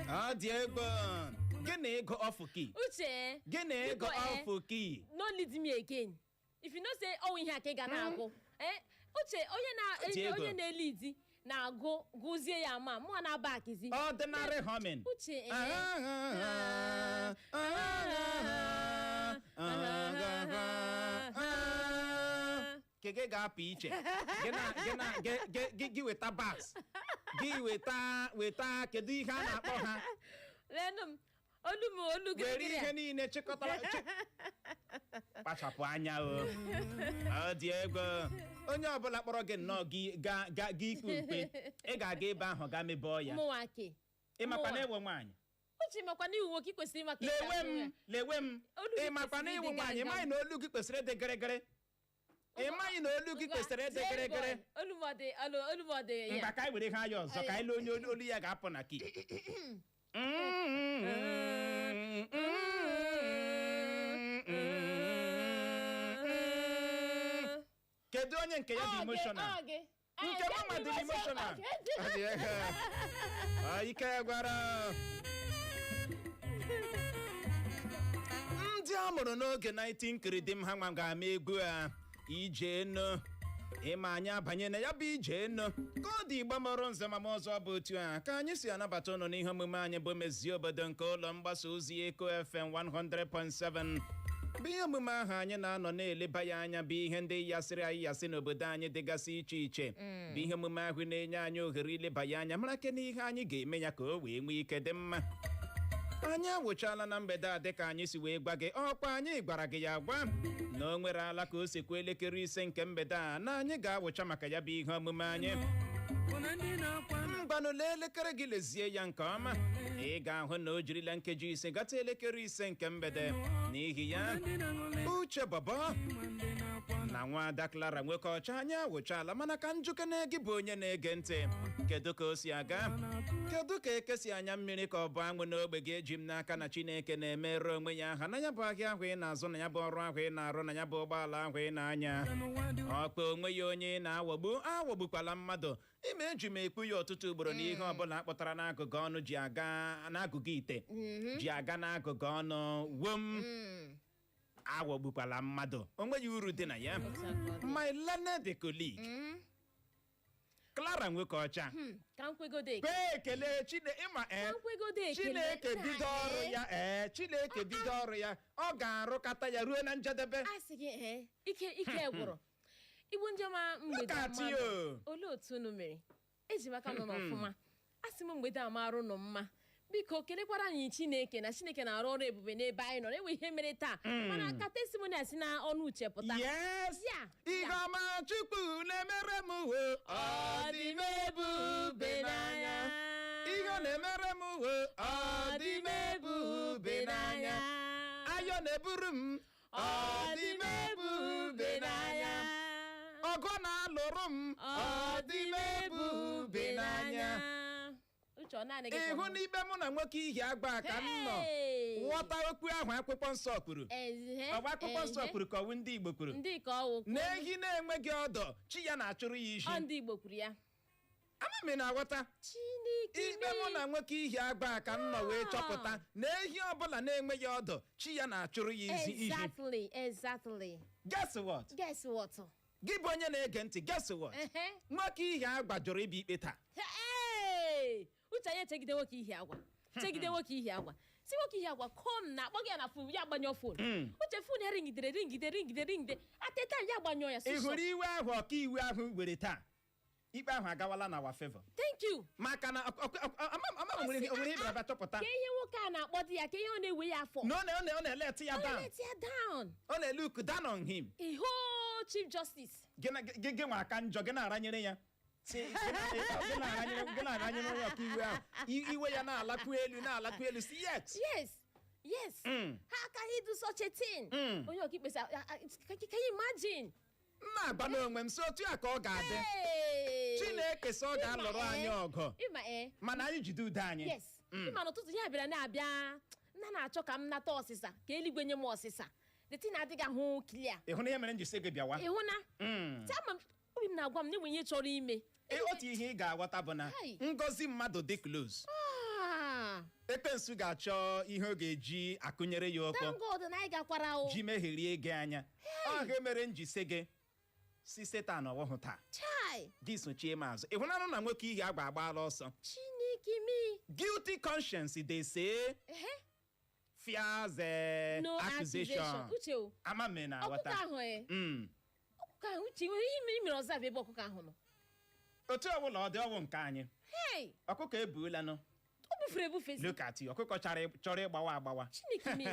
Ọ dị egwu. Gịnị ego off key? Uche. Gịnị ego Biko, off key? No lead me again. If you know say ọnwụ ihe a ka ị ga na-agụ, eh, Uche, onye na Dị ego. onye na-elidi na-agụ, gụzie ya, ma mụ na-aba akizi. Ordinary humming. Uche, eh. Ah, ah, ah, ah, ah. Ke gị ga-apụ iche. Gị na gị na gị gị gị weta bass, gị weta weta, kedu ihe a na-akpọ ha? Leenụ m, olu m, olu Were gịrịgịrị ihe a. niile chịkọtara kpachapụ anya o. Ọ dị egwu. Onye ọbụla kpọrọ gị nnọọ, gị ga ga gị ikpe ukwe, ị ga-aga ebe ahụ ga mebọọ ya. Mụnwa ke? Ịmakwa na Mụnwa. ewe nwaanyị. Uche, makwa na iwu nwoke, ị kwesịrị ịma ka esi Lewe agụ ya. m, lewe m. Olu gị Ịmakwa na kwesịrị iwu ịdị nwaanyị garịga. ịmaghị na olu gị kwesịrị ịdị gịrịgịrị? Ịmaghị na olu gị Ngwa, kwesịrị ịdị jee gịrịgịrị? Boy. Olu m ọ dị, olu m ọ dị ya. Mgba ka anyị were ha ya ọzọ, ka anyị lee onye olu ya ga-apụ na key. Kedu onye nke ya dị Ọ gị, emotional? ọ gị. Nke Eh, mama dị emotional. Okay. Ọ dị egwu. Ọ, ike gwara ndị a mụrụ n'oge 19 kiridim ha nwa ga-ama egwu a, ije enu. Ịma anyị abanye na ya bụ ije enu ka ọ dị. Igbo mụrụ nze ma ọzọ, bụ otu a ka anyị si anabata ụnụ n'ihe omume anyị bụ Mezie Obodo nke ụlọ mgbasa ozi Eko FM 100.7, bụ ihe omume ahụ anyị na-anọ na-eleba ya anya, bụ ihe ndị yasịrị anyị yasị n'obodo anyị dịgasị iche iche, bụ ihe omume ahụ na-enye anyị ohere ileba ya anya, mara ke n'ihe anyị ga-eme ya ka o wee nwee ike dị mma. Anyị awụchala na mgbede a dịka anyị si wee gwa gị. Ọkwa anyị gwara gị ya gwa na o nwere ala ka o sikwa elekere 5 nke mgbede a na anyị ga-awụcha maka ya bụ ihe omume anyị. Mgbanụ, lee elekere gị, lezie ya nke ọma, ị ga-ahụ na o jirila nkeji 5 gata elekere 5 nke mgbede. N'ihi ya, Uche Bọbọ na nwaada Clara nwoke ọcha, anyị awụchala. Mana ka njukene gị bụ onye na-ege ntị, kedu ka o si aga? Kedu ka eke si anya mmiri ka ọ bụ anwụ n'ogbe gị? Eji m n'aka na Chineke na-emere onwe ya aha na ya bụ ahịa ahụ ị na-azụ, na ya bụ ọrụ ahụ ị na-arụ, na ya bụ ụgbọala ahụ ị na-anya. Ọkpa onwe ya onye ị na-aghọgbu, aghọgbukwala mmadụ. Ime eji m ekwu ya ọtụtụ ugboro na ihe ọbụla akpọtara n'agụgụ ọnụ ji aga n'agụgụ ite, ji aga n'agụgụ ọnụ wom. Aghọgbukwala mmadụ, o nweghị uru dị na ya. My learned colleague Clara nwoke ọcha, Ka m kwegodo ekele. kwee ekele Chine ịma ee. Ka m kwegodo ekele. Chineke bido ọrụ ya, ee, Chineke bido ọrụ ya, ọ ga-arụkata ya ruo na njedebe. A sị gị, ee, ike ike gwụrụ. Igbo ndị ọma, mgbede Look at ọma. you. Olee otu unu mere? Eji m aka nọ n'ọfụma. A sị m mgbede a marụ nụ mma. Biko kelekwara anyị Chineke na Chineke na-arụ ọrụ ebube n'ebe anyị nọ. Enwe ihe mere taa, mana ka testimony a si na ọnụ Uche pụta. Yes. Ya, Ihe ya. ọma Chukwu na-emere m wo, ọ dị m ebube n'anya. Ihe ọ na-emere m wo, ọ dị m ebube n'anya. Ayọ na-eburu m, ọ dị m ebube n'anya. Ọgụ na-alụrụ m, ọ dị m ebube n'anya. Uche, ọ naanị gị Ịhụ ka ọ- n'ikpe mụ na nwoke ihi agba ka m nọ Hey! ghọta okwu ahụ akwụkwọ nsọ kwuru. Ehe, Ọ bụ akwụkwọ nsọ ehe. kwuru ka ọwụ ndị Igbo kwuru? Ndị ka ọwụ. Na ehi na-enweghị ọdọ, chi ya na-achụrụ ya isi. Ọ ndị Igbo kwuru ya. Ama m ị na-aghọta. Chineke. Ikpe mụ na nwoke ihi agba ka m nọ wee chọpụta na ehi ọbụla na-enweghị ọdọ, chi ya na-achụrụ ya isi isi. Exactly. Guess what? Guess what? Gị bụ onye na-ege ntị, guess what? Ehe. Nwoke ihi agba jụrụ ịbịa ikpe taa. Hey! Uche, anyị echegide nwoke ihi agwa, chegide nwoke ihi agwa, si nwoke ihi agwa kom na akpọ gị ya na phone, ya agbanyụọ phone. Uche, phone ya ringidere, ringide, ringide, ringide, ateta ya agbanyụọ ya Ị sụsọ. hụrụ iwe ahụ ọkaiwu ahụ were taa, ikpe ahụ agawala na our favor. Thank you. Maka na ama m nwere nwere ihe bịara bịa chọpụta Ka ihe nwoke a na-akpọ di ya, ka ihe ọ na-ewe ya afọ. Na ọ na-elet ya Ọ down. na-let ya down. Ọ na-elook down on him. Iho chief justice. Gị gị nwa aka njọ, gị na-aranyere ya. Si, gị na-aranyere onye ọkaiwu ahụ. Iwe ya na-alakwu elu, na-alakwu elu, si yes. Yes. How can he do such a thing? Onye ọkaikpe sị, "Ah, ah, can you imagine?" M na-agba n'onwe m si otu a ka ọ ga-adị. Hey! Chineke sị ọ ga-alụrụ Ịma, anyị eh, ọgụ, ịma eh mana anyị jide udo anyị. Yes, ịma n'ụtụtụ ya bịara na-abịa nna na-achọ ka m nata ọsịsa, ka eluigwe nye m ọsịsa. The thing adịghị ahụ clear. Ị hụ na ihe mere m ji sị gị bịawa? Ịhụ na ama m, obi m na-agwa m na enwe ihe chọrọ ime. Otu ihe ị ga-aghọta bụ na Hai. ngọzi mmadụ dị close. Ah, Ekwensu ga-achọ ihe ọ ga-eji akụnyere ya ụkwụ Thank God na anyị gakwara o. ji mehirie gị anya. Ọ mere m ji sị gị si Setan ọwụhụ taa. Chai! Gị sochie m azụ. Ị hụnanụ na nwoke ihe agba agbaala ọsọ. Chineke mi. Guilty conscience, they say, Ehe. fears No accusation. accusation. Uche o. Ama m na Ọkụkọ aghọta. ahụ e. Ọkụkọ ahụ, Uche, nwere ihe mere mere ọzọ abụ ebe ọkụkọ ahụ nọ. Otu ọbụla ọ dị, ọwụ nke anyị. Hey! Ọkụkọ ebuolanụ. O bufere ebufe si. Look at you. Ọkụkọ chọrọ ịgbawa agbawa. Chineke mi.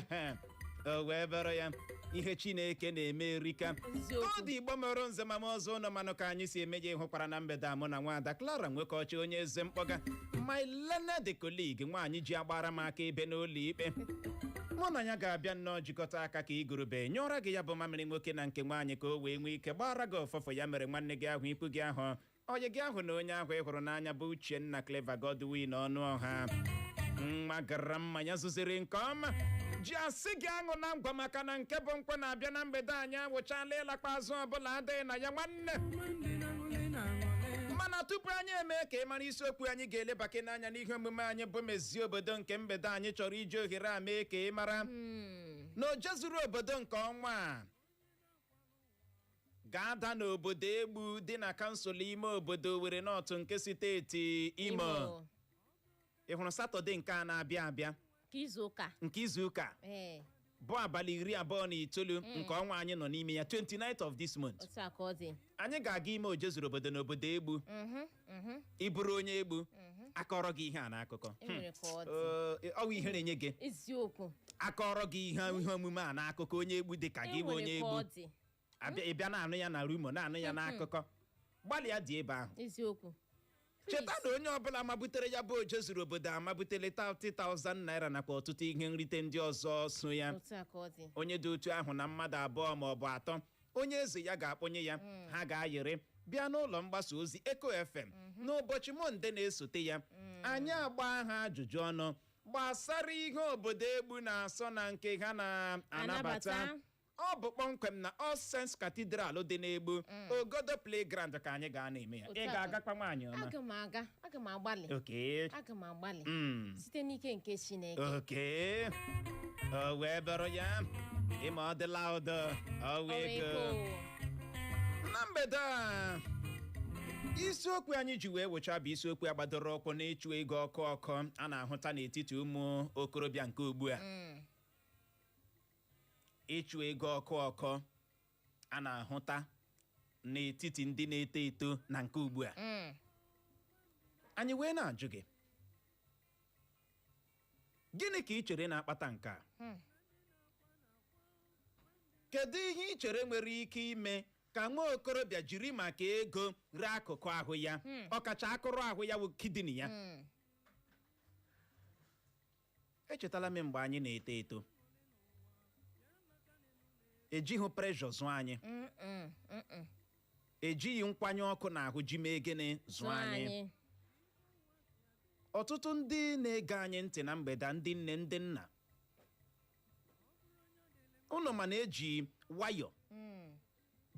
O wee bụrụ ya, ihe Chineke na-eme erika. Eziokwu. Ọ dị Igbo mụrụ nze ma m ọzọ, ụnụ manụ ka anyị si eme ya. Ịhụkwara na mgbede a, mụ na nwaada Clara Nwekeọcha, onye eze mkpọga, my learned colleague, nwaanyị ji agbara m aka ebe n'ụlọ ikpe, mụ na ya ga-abịa nnọọ jikọta aka ka igurube nyụọra gị ya bụ mamịrị nwoke na nke nwaanyị, ka o wee nwee ike gbara gị ọfọfọ. Ya mere, nwanne gị ahụ, ikwu gị ahụ, onye gị ahụ na onye ahụ ị hụrụ n'anya bụ Uchenna Clever Godwin ọnụ ọha, nwa gara mmanya zụziri nke ọma, ji asị gị aṅụ na ngwa, maka na nke bụ nkwụ na-abịa na mgbede. Anyị awụchala, ịlakpa azụ ọbụla adịghị na ya, nwanne. Mana tupu anyị eme ka ị mara isiokwu anyị ga-elebake n'anya n'ihe omume anyị bụ Mezie Obodo nke mgbede, anyị chọrọ iji ohere a mee ka ị mara na oje zuru obodo nke ọnwa a ga-ada n'obodo Egbu dị na kansụl ime obodo Owerri North nke steeti Imo. Ị hụrụ Satọde nke a na-abịa abịa, Ka izu ụka. nke izu ụka bụ abalị 29 nke ọnwa anyị nọ n'ime ya, 29th of this month, Otu a ka ọ dị. anyị ga-aga ime oje zuru obodo n'obodo Egbu. Ị bụrụ onye Egbu, akọrọ gị ihe a n'akụkọ. E nwere ka ọ dị. Ọ bụ ihe na-enye gị. Eziokwu. Akọrọ gị ihe omume a n'akụkọ, onye Egbu dị ka gị bụ onye E nwere ka ọ Egbu dị. abịa, ị bịa na-anụ ya na rumour, na-anụ ya n'akụkọ, gbalịa dị ebe ahụ. Eziokwu. Cheta na onye ọbụla mabutere ya bụ oje zuru obodo amabutere 30,000 naira nakwa ọtụtụ ihe nrite ndị ọzọ so ya. Otu a ka ọ dị. Onye dị otu ahụ na mmadụ abụọ ma ọ bụ atọ onye eze ya ga-akpọnye ya, ha ga-ayịrị bịa n'ụlọ mgbasa ozi Eco FM n'ụbọchị Mọnde na-esote ya, anyị agba ha ajụjụ ọnụ gbasara ihe obodo Egbu na-asọ na nke ha na-anabata. Anabata. Ọ bụ kpọmkwem na All Saints Cathedral dị n'Egbu, Ogodo Playground, ka anyị ga na-eme ya. Otu Ị a ka- ga-agakwa, nwaanyị ọma? Aga m aga, aga m agbalị. Aga m agbalị site n'ike nke Chineke. Oke o wee bụrụ ya, ịma ọ dịla ụdọ ọ Ọ wee wee go. go. Na mgbede a, isiokwu anyị ji wee wụcha bụ isiokwu agbadoro ụkwụ n'ịchụ ego ọkụ ọkụ a na-ahụta n'etiti ụmụ okorobịa nke ugbu a. Ịchụ ego ọkụ ọkụ a na-ahụta n'etiti ndị na-eto eto na nke ugbu a. Anyị wee na-ajụ gị, gịnị ka ị chere na-akpata nke a? Kedu ihe ị chere nwere ike ime ka nwa okorobịa jiri maka ego ree akụkụ ahụ ya, ọkacha akụrụ ahụ ya wụ kidney ya? Echetala m mgbe anyị na-eto eto, ejighị pressure zụọ anyị. Ejighị nkwanye ọkụ n'ahụ ji mee gịnị, zụọ Zụọ anyị. anyị. Ọtụtụ ndị na-ege anyị ntị na mgbede a, ndị nne, ndị nna, ụnụ ma na-eji nwayọ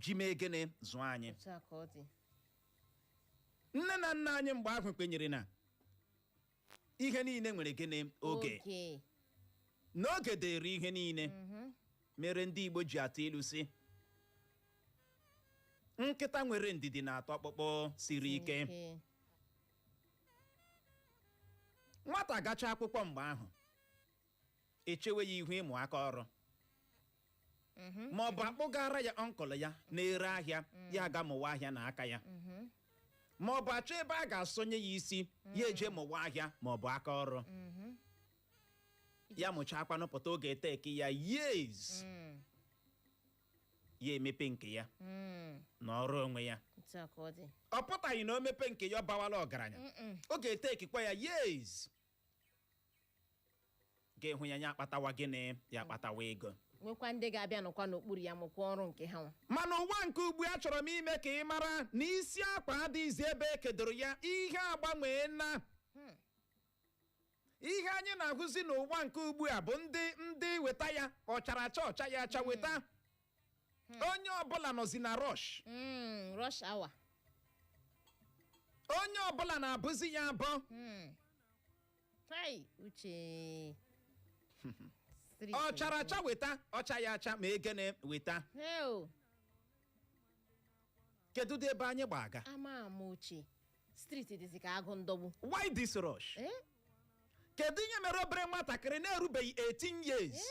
ji mee gịnị, zụọ anyị. Otu a ka ọ dị. Nne na nna anyị mgbe ahụ kwenyere na ihe niile nwere gịnị, oge. Oge. N'oge dịrị ihe niile. Mere ndị Igbo ji atụ ilu si, nkịta nwere ndidi na-atọ ọkpụkpụ siri ike. Nwata gacha akwụkwọ mgbe ahụ, echewe ya ihu ịmụ aka ọrụ, ma ọ bụ akpụgara ya uncle ya na-ere ahịa, ya aga mụwa ahịa n'aka ya, ma ọ bụ achọ ebe a ga-asọnye ya isi, ya eje mụwa ahịa ma ọ bụ aka ọrụ. Ya mụchakwanụ pụta, oge eteki ya years, ya emepe nke ya na ọrụ onwe ya. Otu a ka ọ dị. Ọ pụtaghị na o mepe nke ya, ọ bawala ọgaranya. Oge etekikwa ya years, ga-ehụ ya, ya akpatawa gịnị, ya akpatawa ego. Nwekwa ndị ga-abịa nọkwa n'okpuru ya mụkwa ọrụ nke ha nwa. Mana ụwa nke ugbu a, chọrọ m ime ka ị mara na isi akwa adịghịzi ebe ekedoro ya. Ihe agbanwee na ihe anyị na-ahụzi n'ụwa nke ugbu a bụ ndị weta ya, ọchara acha, ọcha ya acha, weta. Onye ọbụla nọzi na rush. Rush hour. Onye ọbụla na-abụzi ya abụọ. Hai, Uche. Street. Ọ chara acha, weta. Ọcha ya acha ma egene, weta. Heo. Kedu dị ebe anyị gba aga? Ama ama, Uche. Street dịzị ka agụ ndọgbu. Why this rush? Eh? Kedu ihe mere obere nwatakịrị na-erubeghị 18 years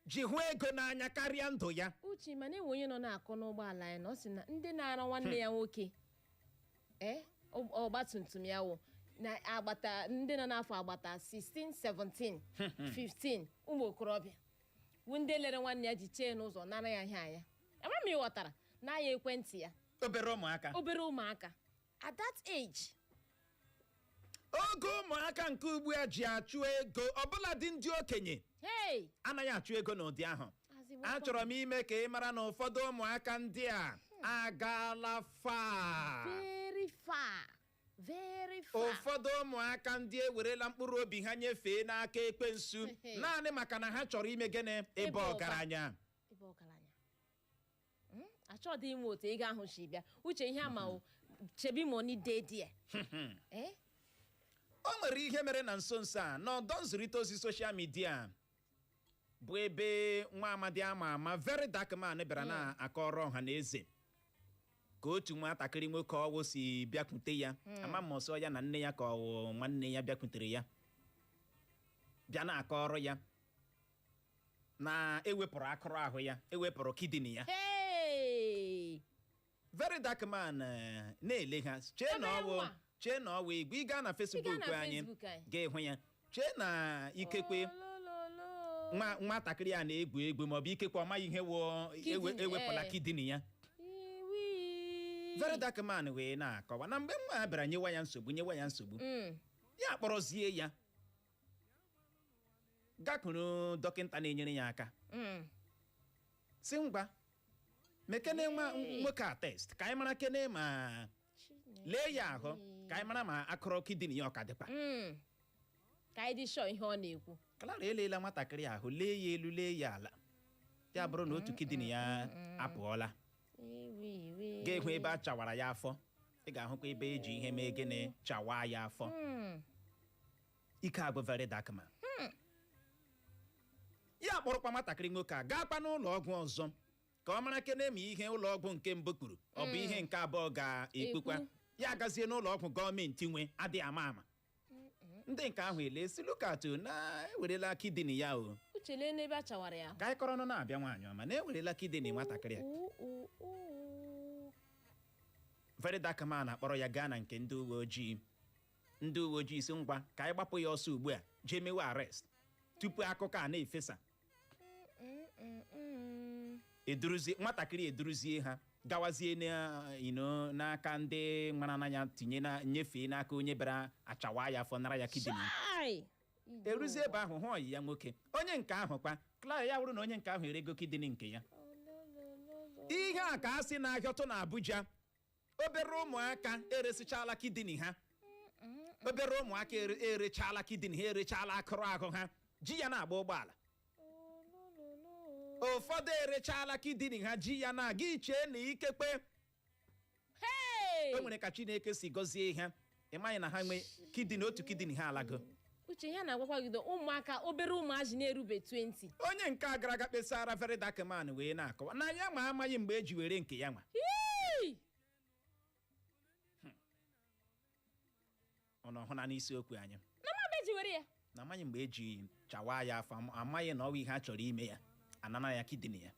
ji hụ ego n'anya karịa ndụ ya? Uche, mana enwe onye nọ na-akọ n'ụgbọala ya na ọ sị na ndị na-ara nwanne ya nwoke ee ọgbatumtum ya wụ na agbata ndị nọ n'afọ agbata 16, 17, 15, ụmụ okorobịa wụ ndị lere nwanne ya ji chee n'ụzọ nara ya ihe anya. Ama m ị ghọtara na ya ekwentị ya. Obere ụmụaka. Obere ụmụaka at that age. Oge ụmụaka nke ugbu a ji achụ ego, ọbụla dị ndị okenye hey anaghị achụ ego n'ụdị ahụ. Azịgbokwa. Achọrọ m ime ka ị mara na ụfọdụ ụmụaka ndị a agaala far. Very far, very far. Ụfọdụ ụmụaka ndị ewerela mkpụrụ obi ha nyefee n'aka ekwensu naanị maka na ha chọrọ ime gịnị? Ịba Ịba ụba. ọgaranya. Ebe ọgaranya. Achọghị inwe otu ego ahụ si bịa. Uche, ihe ama o chebi money dey there, eh. O nwere ihe mere na nso nso a n'ọdọ nzụrịta ozi social media, bụ ebe nwa amadi ama ama, Very Dark Man, bịara na-akọrọ ọha na eze ka otu nwatakịrị nwoke ọwụ si bịakwute ya. Ama m ọsọ ya na nne ya ka ọwụ nwanne ya bịakwutere ya, bịa na-akọrọ ya na ewepụrụ akụrụ ahụ ya, ewepụrụ kidney ya. Hey! Very Dark Man na-ele ha, chee na Obere ọwụ nwa. chee na ọwụ igwe. Ị gaa na Facebook na anyị Facebook anyị. ga-ehụ ya, chee na ikekwe Olololo. nwa nwatakịrị a na-egwu egwu, maọbụ ikekwe ọ maghị ihe wụ Kidney, ewepụla eh. kidney ya. Iwi. Very Dark Man wee na-akọwa na mgbe nwa ya bịara nyewa ya nsogbu, nyewa ya nsogbu, ya kpọrọzie ya gakwuru dọkịta na-enyere ya aka, si ngwa, mekene nwa nwoke a test ka anyị mara kene ma Chineke. lee ya ahụ ka anyị mara ma akụrụ kidney ya ọ ka dịkwa. Ka anyị dị sure ihe ọ na-ekwu. Clara eleela nwatakịrị ahụ, lee ya elu, lee ya ala, ya bụrụ na otu kidney ya apụọla. Iwi, iwi. Ga-ehụ ebe a chawara ya afọ, ị ga-ahụkwa ebe eji ihe mee gịnị, chawaa ya afọ. Ike agwụ Very Dark Man. Ya kpọrọkwa nwatakịrị nwoke a gaakwa n'ụlọ ọgwụ ọzọ ka ọ mara kene ma ihe ụlọ ọgwụ nke mbụ kwuru ọ bụ ihe nke abụọ ga-ekwukwa. Ekwu. Ya agazie n'ụlọ ọgwụ gọọmenti nwe adịghị ama ama. Ndị nke ahụ ele si lukatu na ewerela kidney ya o. Uche, lee n'ebe a chawara ya ahụ. Ka anyị kọrọ nụ na-abịa, nwaanyị ọma, na ewerela kidney nwatakịrị a. Uu, uu, uu. Very Dark Man akpọrọ ya gaa na nke ndị uwe ojii. Ndị uwe ojii si ngwa, ka anyị gbapụ ya ọsọ ugbu a, jee mewe arrest tupu akụkọ a na-efesa. Eduruzie nwatakịrị, eduruzie ha gawazie na ino n'aka ndị mara n'anya, tinye na nyefee n'aka onye bịara achawa ya afọ, nara ya kidney. Chai! Eruzie ebe ahụ, hụ ọyị ya nwoke, onye nke ahụ kwa Clara, ya bụrụ na onye nke ahụ erego kidney nke ya. Ihe a ka a sị na-ahịọtụ na Abuja, obere ụmụaka eresichala kidney ha, obere ụmụaka erechala kidney ha, erechala akụrụ ahụ ha, ji ya na-agba ụgbọala. Ụfọdụ erechala kidney ha, ji ya na-aga iche na ikekwe Hey! o nwere ka Chineke si gọzie ha. Ị maghị na ha nwee kidney, otu kidney ha alago. Uche, ihe a na-agwakwa gị, ụmụaka, obere ụmụazị na-erube 20. Onye nke a gara aga kpesara Very Dark Man wee na-akọwa na ya ma amaghị mgbe eji were nke ya nwa. Yee! Ọ nọ hụ na n'isiokwu anyị Na mama eji were ya. Na amaghị mgbe eji chawa ya afọ, amaghị na ọ bụ ihe a chọrọ ime ya, anana ya kidney ya.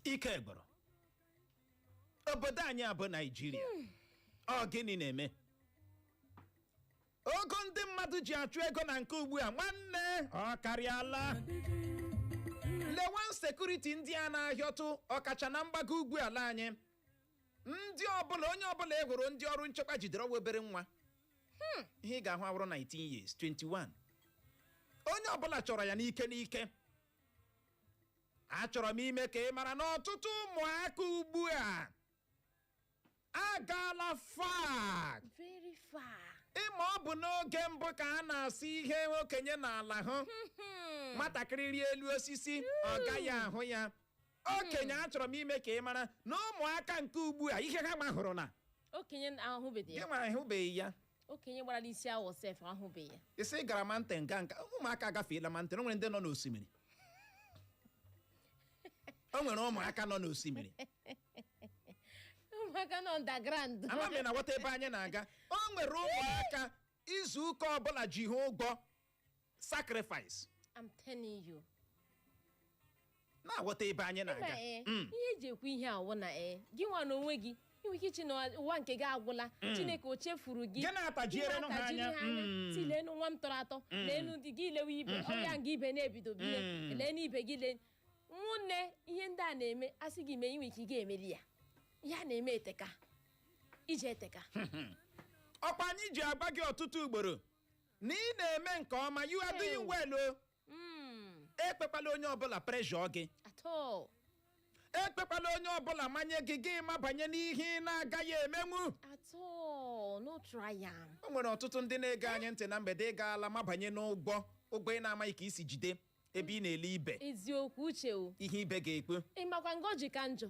Ike gbọrọ obodo anyị a bụ Naijiria. Ọ gịnị na-eme ogo ndị mmadụ ji achụ ego na nke ugbu a? Nwanne, ọ karịala. Lewan security ndị a na-ahịọtụ, ọkacha na mgbago ugwu ala anyị, ndị ọbụla, onye ọbụla e hụrụ ndị ọrụ nchekwa jidere ọwa obere nwa, ihe ị ga-ahụ awụrụ 19 years, 21. Onye ọbụla chọrọ ya n'ike n'ike. Achọrọ m ime ka ị mara na ọtụtụ ụmụaka ugbu a agaala far. Very far. Ịma ọ bụ n'oge mbụ ka a na-asị ihe okenye n'ala hụ, nwatakịrị rie elu osisi ọ gaghị ahụ ya okenye. Achọrọ m ime ka ị mara na ụmụaka nke ugbu a, ihe ha mahụrụ na Okenye ahụbeghị Gị ya. nwa ahụbeghị ya. Okenye gbara isi awọ sef ahụbeghị ya. Isi ị gara mountain, ga nka ụmụaka agafeela mountain. O nwere ndị nọ n'osimiri, o nwere ụmụaka nọ n'osimiri. Ụmụaka nọ underground. Ama m na ghọta ebe anyị na-aga. O nwere ụmụaka izu ụka ọbụla ji ha ụgwọ sacrifice. I'm telling you. Na-aghọta ebe anyị Ma na-aga? ee, ihe eji ekwu ihe awụ na ee, gị nwa na onwe gị inwe ike iche na ụwa nke gị agwụla, Chineke o chefuru gị. Gị na-atajiere Gị ha na-atajiri anya. ha anya. Si leenụ nwa m tọrọ atọ, leenụ di gị, lewe ibe ọya nga ibe na-ebido bile, leenụ ibe gị, lee nwunne. Ihe ndị a na-eme, asị gị mee, inwe ike ị ga-emeli ya. Ihe a na-eme eteka, ije eteka. Ọkwa anyị ji agba gị ọtụtụ ugboro na ị na-eme nke ọma. You are doing well o. Ekpekwala onye ọbụla pressure gị. At all. Ekpekwala onye ọbụla manye gị, gị mabanye n'ihe ị na-agaghị emenwu. At all, no try am. O nwere ọtụtụ ndị na-ege anyị ntị na mgbede ị gaala mabanye n'ụgwọ, ụgwọ ị na-amaghị ka isi jide, ebe ị na-ele ibe. Eziokwu, Uche o. Ihe ibe ga-ekwu. Ị makwa ngọji ka njọ,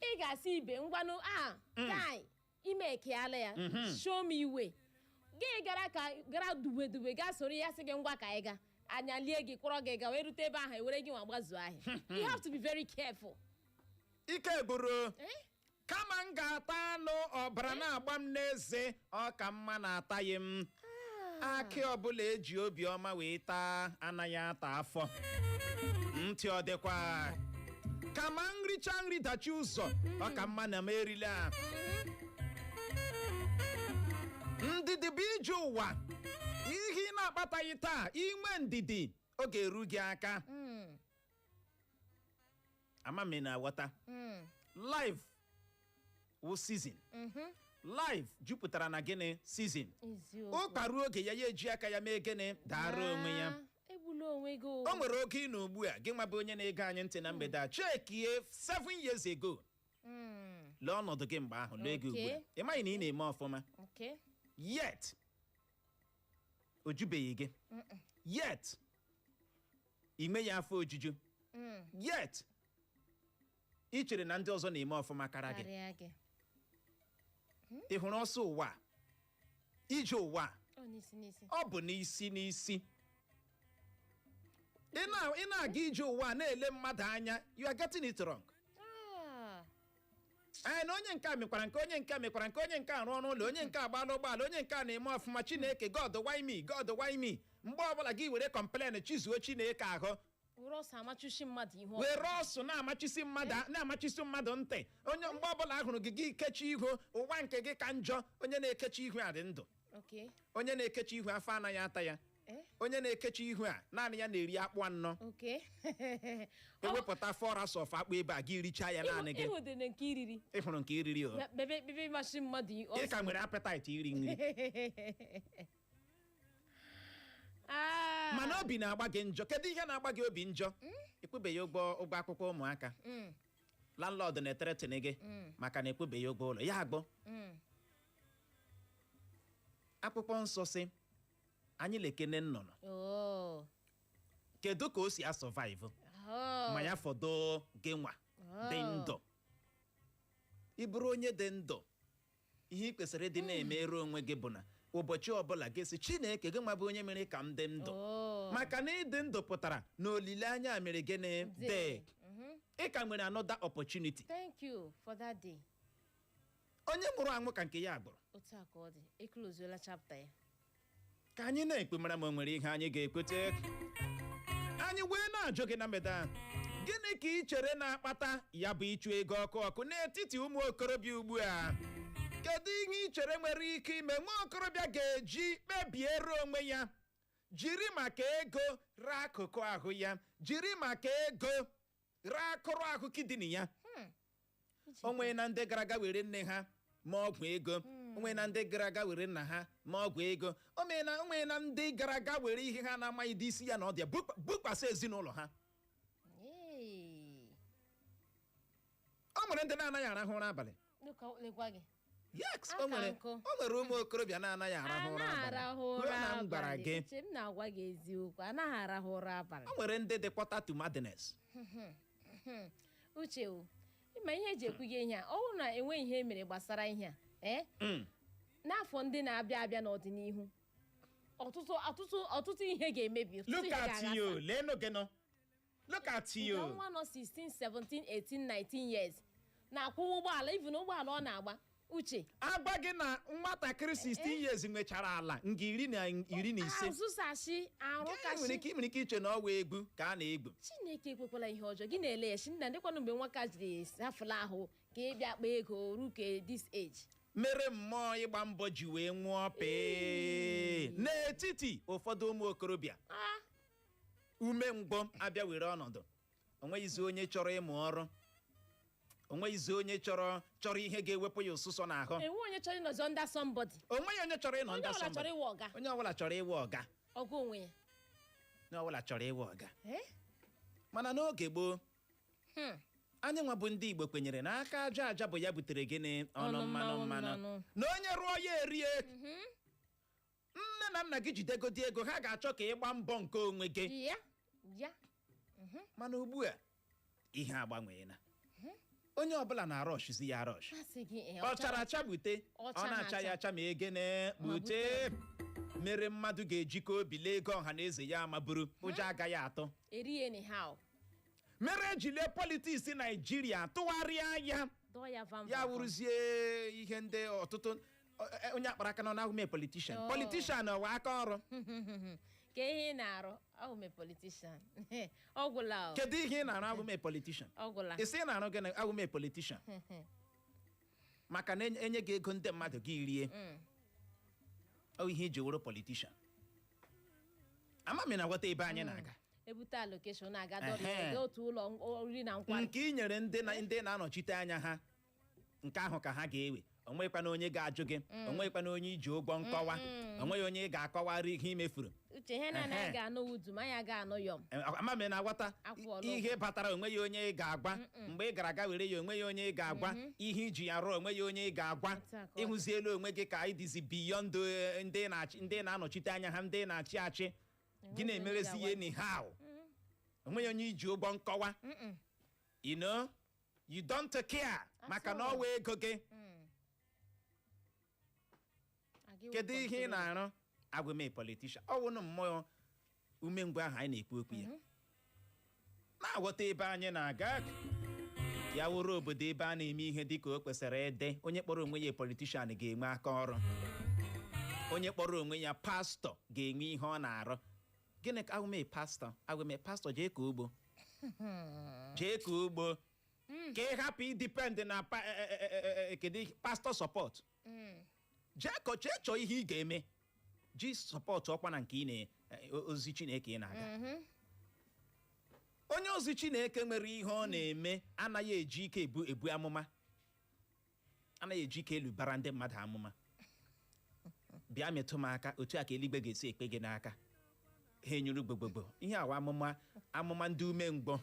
ị ga-asị ibe ngwanụ a guy ime ekeala ya, show me way. Gị gara ka gara dube dube gaa soro ya, sị gị ngwa ka anyị ga anya lie gị, kwọrọ gị ga wee rute ebe ahụ, ewere gị nwa gbazuo ahịa. You have to be very careful. Ike gburu. Eh? Kama m ga-ata anụ ọbara na-agba m n'eze, ọ ka mma na-ataghị m. Akị ọbụla eji obiọma wee taa anaghị ata afọ. Ntị ọ dịkwa. Kama nricha nri dachi ụzọ, ọ ka mma na m erila. Ndidi bụ ije ụwa. Ihe ị na-akpataghị taa, inwe ndidi, ọ ga-eru gị aka. Ama m ị na-aghọta. Life wụ season. Life jupụtara na gịnị? Season. Eziokwu. Ụka ruo oge ya, ya eji aka ya mee gịnị? Dara onwe ya. Ah, egbula onwe gị o. O nwere oge ị nọ ugbu a, gị nwa bụ onye na-ege anyị ntị na mgbede a, chekie 7 years ago. Lee ọnọdụ gị mgbe ahụ, lee gị ugbu a. Ị maghị na ị na-eme ọfụma. Yet o jubeghị gị, yet ị nweghị afọ ojuju, yet ị chere na ndị ọzọ na-eme ọfụma kara gị. Karịa gị. Ị hụrụ ọsọ ụwa a? Ije ụwa a, Ọ n'isi n'isi. Ọ bụ n'isi n'isi. Ị na-aga ije ụwa a na-ele mmadụ anya, you are getting it wrong. Ee, na onye nke a mekwara nke, onye nke a mekwara nke, onye nke a rụọ n'ụlọ, onye nke a gbaala ụgbọala, onye nke a na-eme ọfụma. Chineke, God, why me? God, why me? Mgbe ọbụla gị were complain chizuo Chineke ahụ. Were ọsọ amachuchi mmadụ ihu. Were ọsụ na-amachisi mmadụ, na-amachisi mmadụ ntị. Onye mgbe ọbụla ahụrụ gị, gị kechi ihu, ụwa nke gị ka njọ. Onye na-ekechi ihu a dị ndụ. Onye na-ekechi ihu, afọ anaghị ata ya. Eh? Onye na-ekechi ihu a, naanị ya na-eri akpụ anọ. Ewepụta 4 hours of akpụ ebe a, gị richaa ya naanị gị. Ịhụdere nke iriri. Ị hụrụ nke iriri o. Bebe bebe machi mmadụ ihu. Ị ka nwere appetite iri nri. Ah. Mana obi na-agba gị njọ. Kedu ihe na-agba gị obi njọ? Ịkwụbeghị ụgwọ akwụkwọ ụmụaka. Landlord na-ethreaten gị maka na ekwubeghị ụgwọ ụlọ ya agbọ. Akwụkwọ nsọ si anyị lekene nnụnụ. Oh. Kedu ka o si asurvive? Oh. Ma ya fọdụ gị nwa dị ndụ. Ị bụrụ onye dị ndụ, ihe ị kwesịrị ịdị na-emere onwe gị bụ na ụbọchị ọbụla gị sị, Chineke, gị nwa bụ onye mere ka m dị ndụ. Oh. Maka na ịdị ndụ pụtara na olileanya mere gịnị? Dị. Dị. Ị ka nwere another opportunity. Thank you for that day. Onye nwụrụ anwụ ka nke ya gbụrụ. Otu a ka ọ dị, ecloseola chapter ya. Ka anyị na-ekpe mara ma o nwere ihe anyị ga-ekwete. Anyị wee na-ajụ gị na mgbede a, gịnị ka ị chere na-akpata ya bụ ịchụ ego ọkụ ọkụ n'etiti ụmụ okorobịa ugbu a? Kedu ihe ị chere nwere ike ime nwa okorobịa ga-eji kpebiere onwe ya, jiri maka ego ree akụkụ ahụ ya, jiri maka ego ree akụrụ ahụ kidney ya? O nwee na ndị gara aga were nne ha ma ọgwụ ego, o nwee na ndị gara aga were nna ha ma ọgwụ ego, o nwee na ndị gara aga were ihe ha na-amaghị dị isi ya na ọ dị ya bukwasị ezinụlọ ha. Hey. O nwere ndị na-anaghị arahụ ụra abalị. Lekwa gị. Yes, Aka o nwere. nkụ. O nwere ụmụ okorobịa na-anaghị arahụ ụra Anaghị abalị. arahụ Ruo ụra na m gwara abalị. gị. Uche, m na-agwa gị eziokwu, anaghị arahụ ụra abalị. O nwere ndị dị quarter to madness. Uche o, ịma ihe eji ekwu gị ihe a, ọ bụrụ na enweghị ihe e mere gbasara ihe a. Ee, n'afọ ndị na-abịa abịa n'ọdịnihu, ọtụtụ ọtụtụ ọtụtụ ihe ga-emebi, ọtụtụ Look ihe at ga-aghasa. you. Leenụ gị nọ, look at you. Nke nwa nọ 16, 17, 18, 19 years na-akwụwa ụgbọala, even ụgbọala ọ na-agba, Uche. Agba gị na nwatakịrị 16 years nwechara ala nga 15. Azụsachi arụ Nwere kachi. ike, nwere ike iche na ọwa egwu ka a na-egwu. Chineke ekwekwala ihe ọjọọ. Gị na-ele ya, chi nna ndịkwanụ mgbe nwa ka jiri hafụla ahụ ka ị bịa kpaa ego ruke this age. Mere mmụọ ịgba mbọ ji wee nwụọ pee n'etiti ụfọdụ ụmụ okorobịa. Ah. Umengwụ abịa were ọnọdụ. Onweghịzi onye chọrọ ịmụ ọrụ, onweghịzi onye chọrọ ihe ga-ewepụ ya ụsụsọ n'ahụ. Enwe onye chọrọ ịnọzi under somebody. Onweghị onye chọrọ ịnọ Onye under ọbụla chọrọ somebody. ịwụ ọga. Onye ọbụla chọrọ ịwụ ọga. Ọgụ onwe ya. Onye ọbụla chọrọ ịwụ ọga. Eh? Mana n'oge gboo, anyị nwa bụ ndị Igbo kwenyere na aka aja aja bụ ya butere gịnị? Ọnụ Ọnụ mmanụ. mmanụ. Mmanụ. Mmanụ. Na onye rụọ ya erie. Nne na nna gị jidegodi ego, ha ga-achọ ka ị gbaa mbọ nke onwe gị. Ya. Mana ugbu a, ihe agbanweela. Onye ọbụla na-arọshzi ya arọsh. Asị gị eh, Ọ chara acha gbute. Ọ ọ chara na-acha ya acha. acha ma egene gbute. Mere mmadụ ga-ejikọ obi lee ego ọha na eze ya maburu, ụjọ agaghị atụ. Eri anyhow. Mere ejile politics Naijiria tụgharịa ya. Dọọ ya vam Ya vam vam. wụrụzie ihe ndị ọtụtụ onye akpara aka nọ n'ahụ mee politician. Oh. Politician ọwa aka ọrụ? Ka ihe ị na-arụ ahụ mee politician? Ọ gwụla o. Kedu ihe ị na-arụ ahụ mee politician? Ọ gwụla. Ị sị ị na-arụ gịnị ahụ mee politician? Maka na enye gị ego ndị mmadụ, gị rie. Ọ ihe iji wụrụ politician? Ama m na ghọta ebe anyị na-aga. Ebute allocation na-aga dọrọ Ehe. gaa otu ụlọ oriri na nkwari. Nke ị nyere ndị na ndị na-anọchite anya ha, nke ahụ ka ha ga-ewe. Onwekwana onye ga-ajụ gị, onwekwana onye iji ụgwọ nkọwa, onweghị onye ị ga-akọwarị ihe ị mefuru. Uche, ihe na Ehe. anaghị ga-anụ wudu ma anyị ga-anụ yọm. Ama m na aghọta. Akwụọla. Ihe batara, onweghị onye ị ga-agwa. Mgbe ị gara aga were ya, onweghị onye ị ga-agwa. Ihe iji ya rụọ, onweghị onye ị ga-agwa. Otu a ka ọ dị. Ịhụzielu onwe gị ka anyị dịzi beyond ndị na-achị, ndị na-anọchite anya ha, ndị na-achị achị gị. Enweghị onye Na-emerezi ga-agwa. ihe anyhow, onweghị onye iji ụgwọ nkọwa. You know you don't care maka na all. ọwa ego gị. Kedu ihe ị na-arụ agwa m politician? Ọ wụnụ mmụọ umengwụ ahụ anyị na-ekwu okwu ya. Na-aghọta ebe anyị na-aga? Ya wụrụ obodo ebe a na-eme ihe dị ka o kwesịrị ịdị, onye kpọrọ onwe ya politician ga-enwe aka ọrụ, onye kpọrọ onwe ya pastọ ga-enwe ihe ọ na-arụ. Gịnị ka ahụme pastọ? Ahụme pastọ, jee ka ugbo, jee ka ugbo, ka ị hapụ i depend na kedu pastọ support. Jee kọ, jee chọọ ihe ị ga-eme ji support ọkwa na nke ị na ozi Chineke ị na-aga. Onye ozi Chineke nwere ihe ọ na-eme anaghị eji ike ebu amụma, anaghị eji ike elubara ndị mmadụ amụma. Bịa metụ m aka, otu a ka eluigwe ga-esi ekpe gị n'aka. Ha enyuru gbogbogbo ihe awa amụma, amụma ndị umengwọ.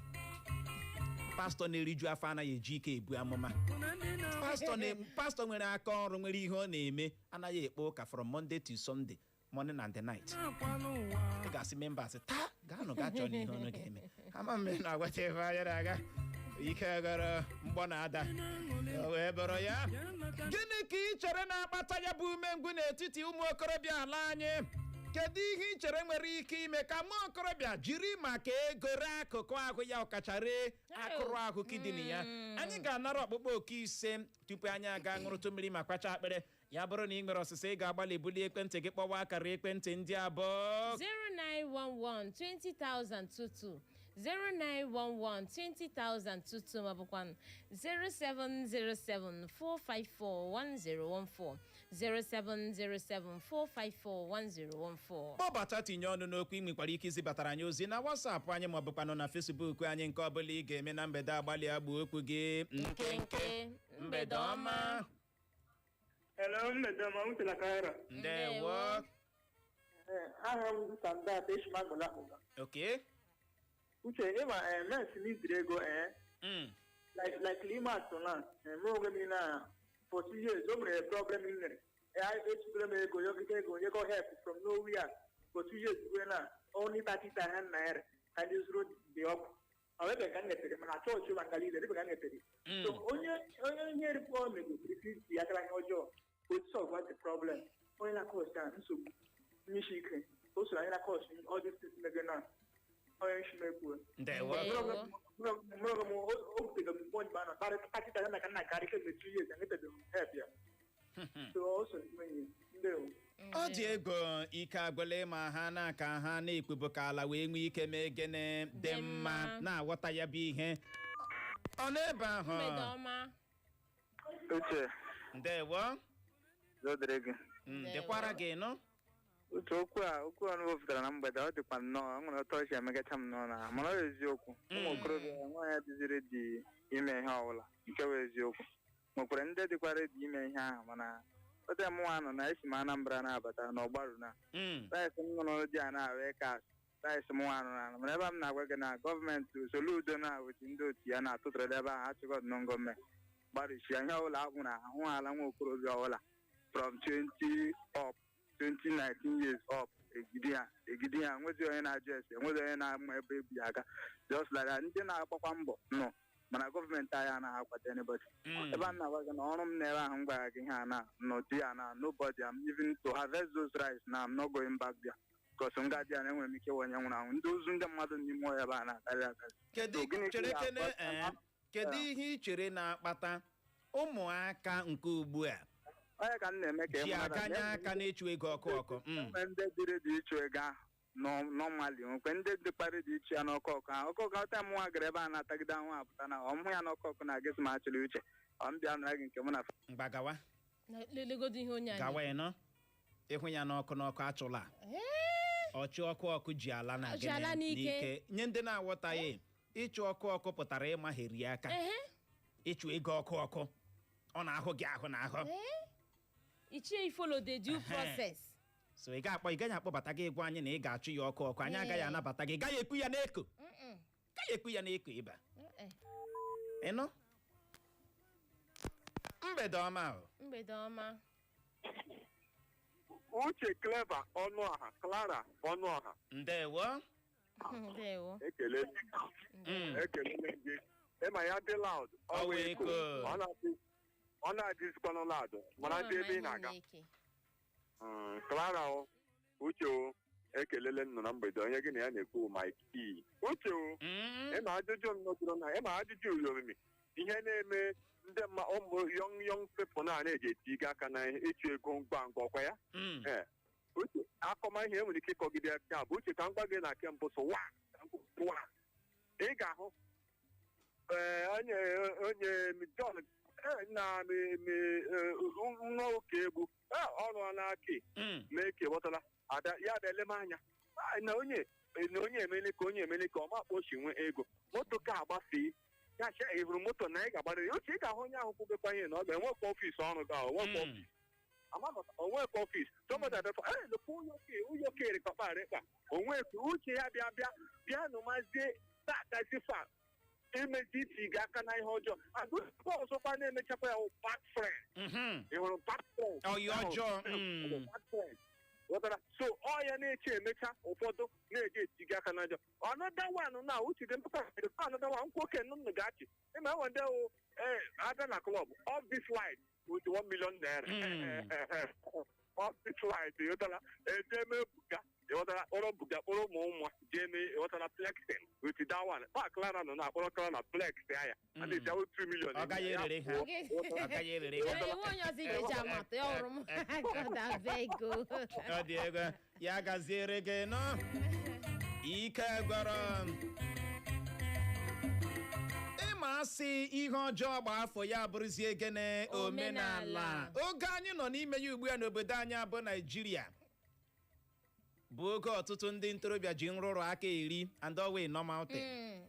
Pastọ na-eriju afọ anaghị eji ike ebu amụma. Pastọ nwere aka ọrụ, nwere ihe ọ na-eme, anaghị ekpe ụka from Monday to Sunday, morning and the night. Ị ga-asị members taa, gaanụ gaa chọọ n'ihe unu ga-eme. Ama m na agwata ebe anya na-aga. Ike gọrọ mgbọ na-ada o wee bụrụ ya. Gịnị ka ị chere na-akpata ya bụ umengwụ n'etiti ụmụ okorobịa ala anyị? Kedu ihe ị chere nwere ike ime ka nwa okorobịa jiri maka ego ree akụkụ ahụ ya, ọkacha ree akụrụ ahụ kidney ya? Anyị ga-anara ọkpụkpọ oke 5 tupu anyị aga ṅụrụtụ mmiri ma kwacha akpịrị. Ya bụrụ na ị nwere ọsịsa, ị ga-agbalị bulie ekwentị gị kpọwa akara ekwentị ndị abụọ: 0911 20022, 0911 20022, maọbụkwa 0707 454 1014, 0707 454 1014. Kpọbata, tinye ọnụ n'okwu. Ị nwekwara ike izibatara anyị ozi na WhatsApp anyị maọbụkwanụ na Facebook anyị. Nke ọbụla ị ga-eme na mgbede, agbalị agba okwu gị nkenke. Mgbede ọma. Hello, mgbede ọma, Uche na Kaira. Ndewo. Ee, aha m bụ Sandat Eshima Akpụga. Okay. Uche, ịma mens n'iziri ego like Lima so na mụ onwe m na for 2 years o nwere problem m nwere. Echukwu m ego yogide ego nyego help from nowhere for 2 years ruo na only 30,000 naira ka ndị zụrụ dị ọgwụ. Ọ ebe ka m nyetere mana chọọchị ma nga niile ebe ka m nyetere. So onye ihe rikpọ megosiri kristi akara ihe ọjọọ. O solve the problem. Onye na-cause ya nsogbu n'isi ike, o soro anyị na-cause all these things mege na onye nshimekwu. Ndewo. Ndewo. Mụrụ m, o butere m mgbe mgbe a nọ karị kịta ya na ka nna karị kemgbe 2 years enwetabeghị m help ya. So o so n'ime ihe. Ndewo. Ọ dị ego, ike agwụla ịma ha na-aka ha na-ekpebo ka ala wee nwee ike mee gịnị dị Dị mma mma. Na-aghọta ya bụ ihe ọ n'ebe ahụ. Mgbede ọma. Uche, Ndewo. zodere gị. Dịkwara gị nụ. Uche, okwu a, okwu a wepụtara na mgbede, ọ dịkwa nnọọ, ọ nwere ọtọ ọchị emegacha m nnọọ na, mana ọ bụ eziokwu. Ụmụ okorobịa nwaanyị dịziri dị ime ihe ọbụla nke bụ eziokwu. Nwekwara ndị dịkwara dị ime ihe ahụ, mana ote mụnwa nọ na esi m Anambra na-abata n'Ọgbaru na rice m nụrụ dị a na-ahụ ịka rice m nwa nụrụ anụ, mana ebe m na-agwa gị na gọọmenti Soludo na-awụchi ndị otu ya na-atụtụrụ ebe ahụ achịkọ nọ gọọmenti gbarụchie ihe ọbụla akwụ na ahụ ala nwa okorobịa ọbụla from 20 up, 20, 19 years up, egide ya, egide ya. Nwezi onye na-ajụ ese, nwezi onye na-ama ebe ebi aga, just like that. Ndị na-agbakwa mbọ nọ, mana gọọmenti anyị anaghị akwado anybody. Ebe a na-agwa gị na ọrụ m n'ebe ahụ m gwara gị ihe a na nọdụ ya na nobody am even to harvest those rice na I'm not going back there because nga dị ya na enwere m ike onye nwụrụ anwụ, ndị ozu ndị mmadụ n'ime ọhịa ebe a na-akarị akarị. Kedu So, gịnị ka chere ị kene ga-akpọ- ee, kedu ihe ị chere na-akpata ụmụaka nke ugbu a Onye ka m na-eme ka ị ji mara na aganye enwere aka n'ịchụ ego ọkụ ọkụ? Enwere ndị dịrị dị ịchụ ego ahụ normally, nwekwe ndị dịkparị dị iche ya n'ọkụ ọkụ ahụ, ọkụ ọkụ ahụ. Taa mụnwa gara ebe a na-atagide ahụ apụta na ọmụhụ ya n'ọkụ ọkụ na-agịsị ma achịrị uche ọ m bịa nara gị nke mụ na Mgba gawa. Lelegodo ihe onye anyị Gawa ịnọ ịhụ ya n'ọkụ n'ọkụ, achụla ọchụ ọkụ ọkụ ji ala na Ji ala gịnị? n'ike. Nye ndị na-aghọtaghị, ịchụ ọkụ ọkụ pụtara ịmagheri aka. Ịchụ ego ọkụ ọkụ, ọ na-ahụ gị ahụ na ahụ. Ichie, you follow the due process. So ị ga-akpọ, ị gaghị akpọbata gị gwa anyị na ị ga-achụ ya ọkụ ọkụ, anyị Ee. agaghị anabata gị. Ị gaghị ekwu ya n'eko, Mm-mm. gaghị ekwu ya n'eko ịba. Mm-mm. Ịnụ, mgbede ọma o. Mgbede ọma. Uche, Clever, ọnụ ọha, Clara, ọnụ ọha. Ndewo. Ndewo. Ekele. Ekelele gị. Ịma ya dị loud. Ọ wụ eko. Ọ na-adịzikwanụ loud, mana ndị ebe ị na-aga. Clara o, Uche o, ekelele m nọ na mgbede. Onye gị na ya na-ekwu, Mike E. Uche o, ịma ajụjụ m nọtụrụ na ịma ajụjụ uri omimi ihe na-eme ndị mma ụmụ young young people na na-eji eti aka na ịchụ ego ngwa ngwa, ọkwa ya? Ee, Uche, akọma ihe enwere ike ịkọgide ya bụ uche ka m gwa gị na kembụ so wa ka m kwuo wa ị ga-ahụ ee onye onye John ee, na nwa ụka egwu ee, ọrụ n'aka mee ka ghọtala ada ya bịa leme anya. Ah, na onye emele ka onye emele ka ọ ma kpochi nwe ego moto ka agbafee ya cha ị hụrụ moto na ị ga-agbarịrị. Uche, ị ga-ahụ onye ahụ kwubekwa ihe na ọ ga-enwekwa office ọrụ ga onwekwa onwekwa office somebody abịa ee lekwa onye oke onye oke rịkọkpa rịkpa onwekwa uche ya bịa bịa bịa nụmazie tatazi fa imezi iti aka na ihe ọjọọ agụkwa ọzọkwa na-emechakwa ya wụ bad friend. Ị hụrụ bad friend? Ọyị ọjọọ. Bad friend. Ghọtara? So ọ ya na-eche emecha ụfọdụ na-eji etiga aka n'ajọ. Another one na uche dị mpụta, another one nwoke nnụnụ ga-achị ịma enwe ndị wụ ee abịa na club, off this light with ₦1 million, off this light, ịghọtara, eje mee buga, ịghọtara, kpọrọ buga, kpọrọ ụmụ nwa jee mee, ịghọtara, flexing with that one pa Clara nọ na-akpọrọ Clara na flex ya and it's 2 million. Ọ gaghị erere ha. Ọ gaghị erere ha. Enwe onye ọzọ ị ga-eji amatụ ya ọrụ m. God abeg o. Ọ dị ego, ya gaziere gị nọ. Ike gwọrọ m. Ịma asị ihe ọjọọ gba afọ ya bụrụzie gịnị? Omenala. Omenala. Oge anyị nọ n'ime ya ugbu a n'obodo anyị abụ Naijiria bụ oge ọtụtụ ndị ntorobịa ji nrụrụ aka eri and always normal thing.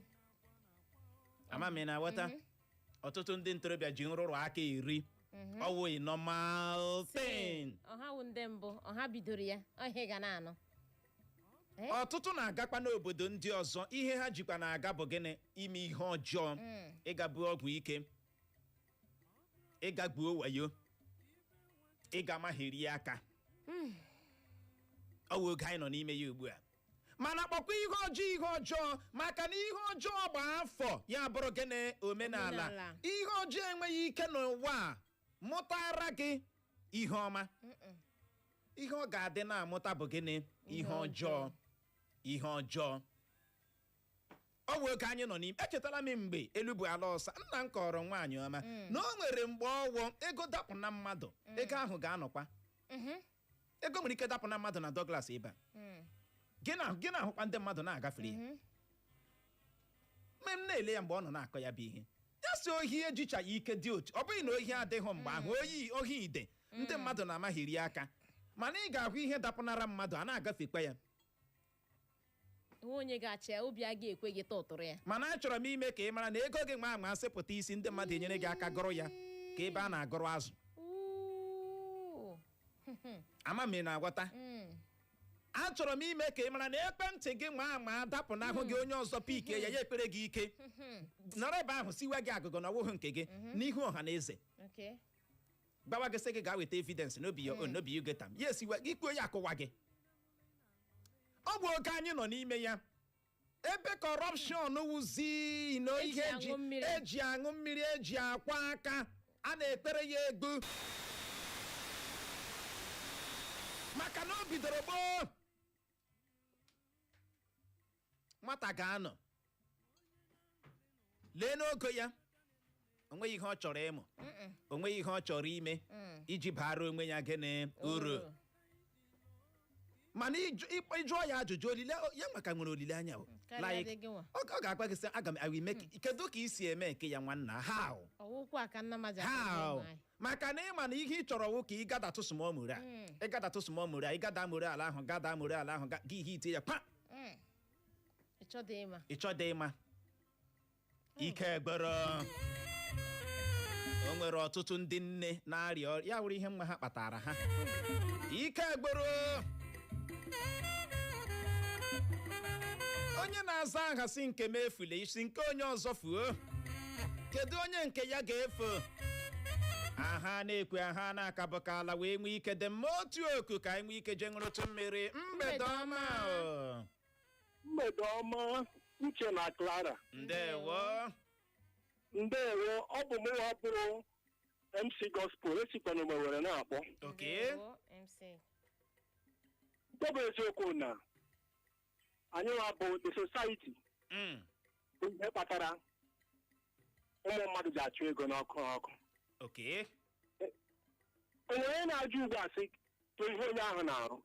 Ama m ị na-aghọta, ọtụtụ ndị ntorobịa ji nrụrụ aka eri always normal thing. Ọha wụ ndị mbụ, ọha bidoro ya, ọhịa ga na-anụ. Eh? Ọtụtụ na-agakwa n'obodo ndị ọzọ, ihe ha jikwa na-aga bụ gịnị? Ime ihe ọjọọ, ịga buo ọgwụ ike, ịga gbuo wayo, ịga magheri aka. Ọ wụ oge anyị nọ n'ime ya ugbu a, mana kpọkwa ihe ọjọọ ihe ọjọọ, maka na ihe ọjọọ gba afọ ya bụrụ gịnị? Omenala. Omenala. Ihe ọjọọ enweghị ike n'ụwa a mụtara gị. Ihe ọma, ihe ọ ga-adị na-amụta bụ gịnị? Ihe ọjọọ, ihe ọjọọ. Ọ bụ oge anyị nọ n'ime. Echetala m mgbe elu bụ ala ọsa, nna m kọrọ nwaanyị ọma na o nwere mgbe ọwụ ego dapụ na mmadụ, ego ahụ ga-anọkwa. Ego nwere ike dapụ na mmadụ na Douglas ebe a, gị na-ahụkwa ndị mmadụ na-agafere ya. Mgbe m na-ele ya, mgbe ọ nọ na-akọ ya bụ ihe, ya si ohi ejichaghị ike dị otu ọ bụghị na ohi adịghị mgbe ahụ, oyi ohi ide ndị mmadụ na-amaghịri aka, mana ị ga-ahụ ihe dapụnara mmadụ a na-agafekwa ya. Nwe onye ga-achị ya, obi a ga-ekwe gị tụtụrụ ya. Mana achọrọ m ime ka ị mara na ego gị nwa ama sịpụta isi, ndị mmadụ enyere gị aka gụrụ ya ka ebe a na-agụrụ azụ. Ooh. Ama m ị na-aghọta. Achọrọ m ime ka ị mara na ekwentị gị nwa ama dapụ n'ahụ gị, onye ọzọ pick ya, ya ekpere gị ike nọrọ ebe ahụ siwe gị agụgụ na ọwụhụ nke gị n'ihu ọha na eze, gbawa gị, sị gị gaa weta evidence n'obi ya own, n'obi you get am, ya esiwe gị kwuo, ya akụwa gị. Ọ bụ oge anyị nọ n'ime ya, ebe corruption wụzi na Eji ihe aṅụ mmiri. Eji aṅụ mmiri, eji akwa aka, a na-ekpere ya egbu, maka na o bidoro gboo. Nwata ga-anọ lee n'ogo ya, o nweghị ihe ọ chọrọ ịmụ, o nweghị ihe ọ chọrọ ime iji bara onwe ya gịnị uru. Mana ịjụọ ya ajụjụ, olile ya maka nwere olileanya o. Karịa Like, dị gị nwa. ọ ga-agwa gị sị, aga m, I will make it. Kedu ka ị si eme nke ya, nwanna? How? Ọwụkwụ a ka nna m ji How? akụzi ụmụ anyị. Maka na ịma na ihe ị chọrọ wụ ka ị gadatụ small moral, ịgadatụ small moral, ịgada moral ahụ, gada moral ahụ, gị ihe ite ya pa. Ị chọdị ịma. Ị chọdị ịma. Ike gboro. O nwere ọtụtụ ndị nne na-arịa ọrịa ya wụrụ ihe nwa ha kpatara ha. Ike gboro. Onye na-aza aha si nke m efule, isi nke onye ọzọ fuo, kedu onye nke ya ga-efu? Aha na-ekwe aha na-akabụka ala wee nwee ike dị mma. Otu oku ka anyị nwee ike jee ṅụrụtụ mmiri. Mgbede ọma o. Mgbede ọma, Uche na Clara. Ndewo. Ndewo. Ọ bụ mụ bụrụ MC Gospel, esikwana mgbe were na-akpọ. Okay. Ndewo, MC. Nke bụ eziokwu na anyị nwa bụ the society bụ ihe kpatara ụmụ mmadụ ji achụ ego n'ọkụ n'ọkụ. Onwe onye na-ajụ ugbu a sị tụ ihe onye ahụ na-arụ.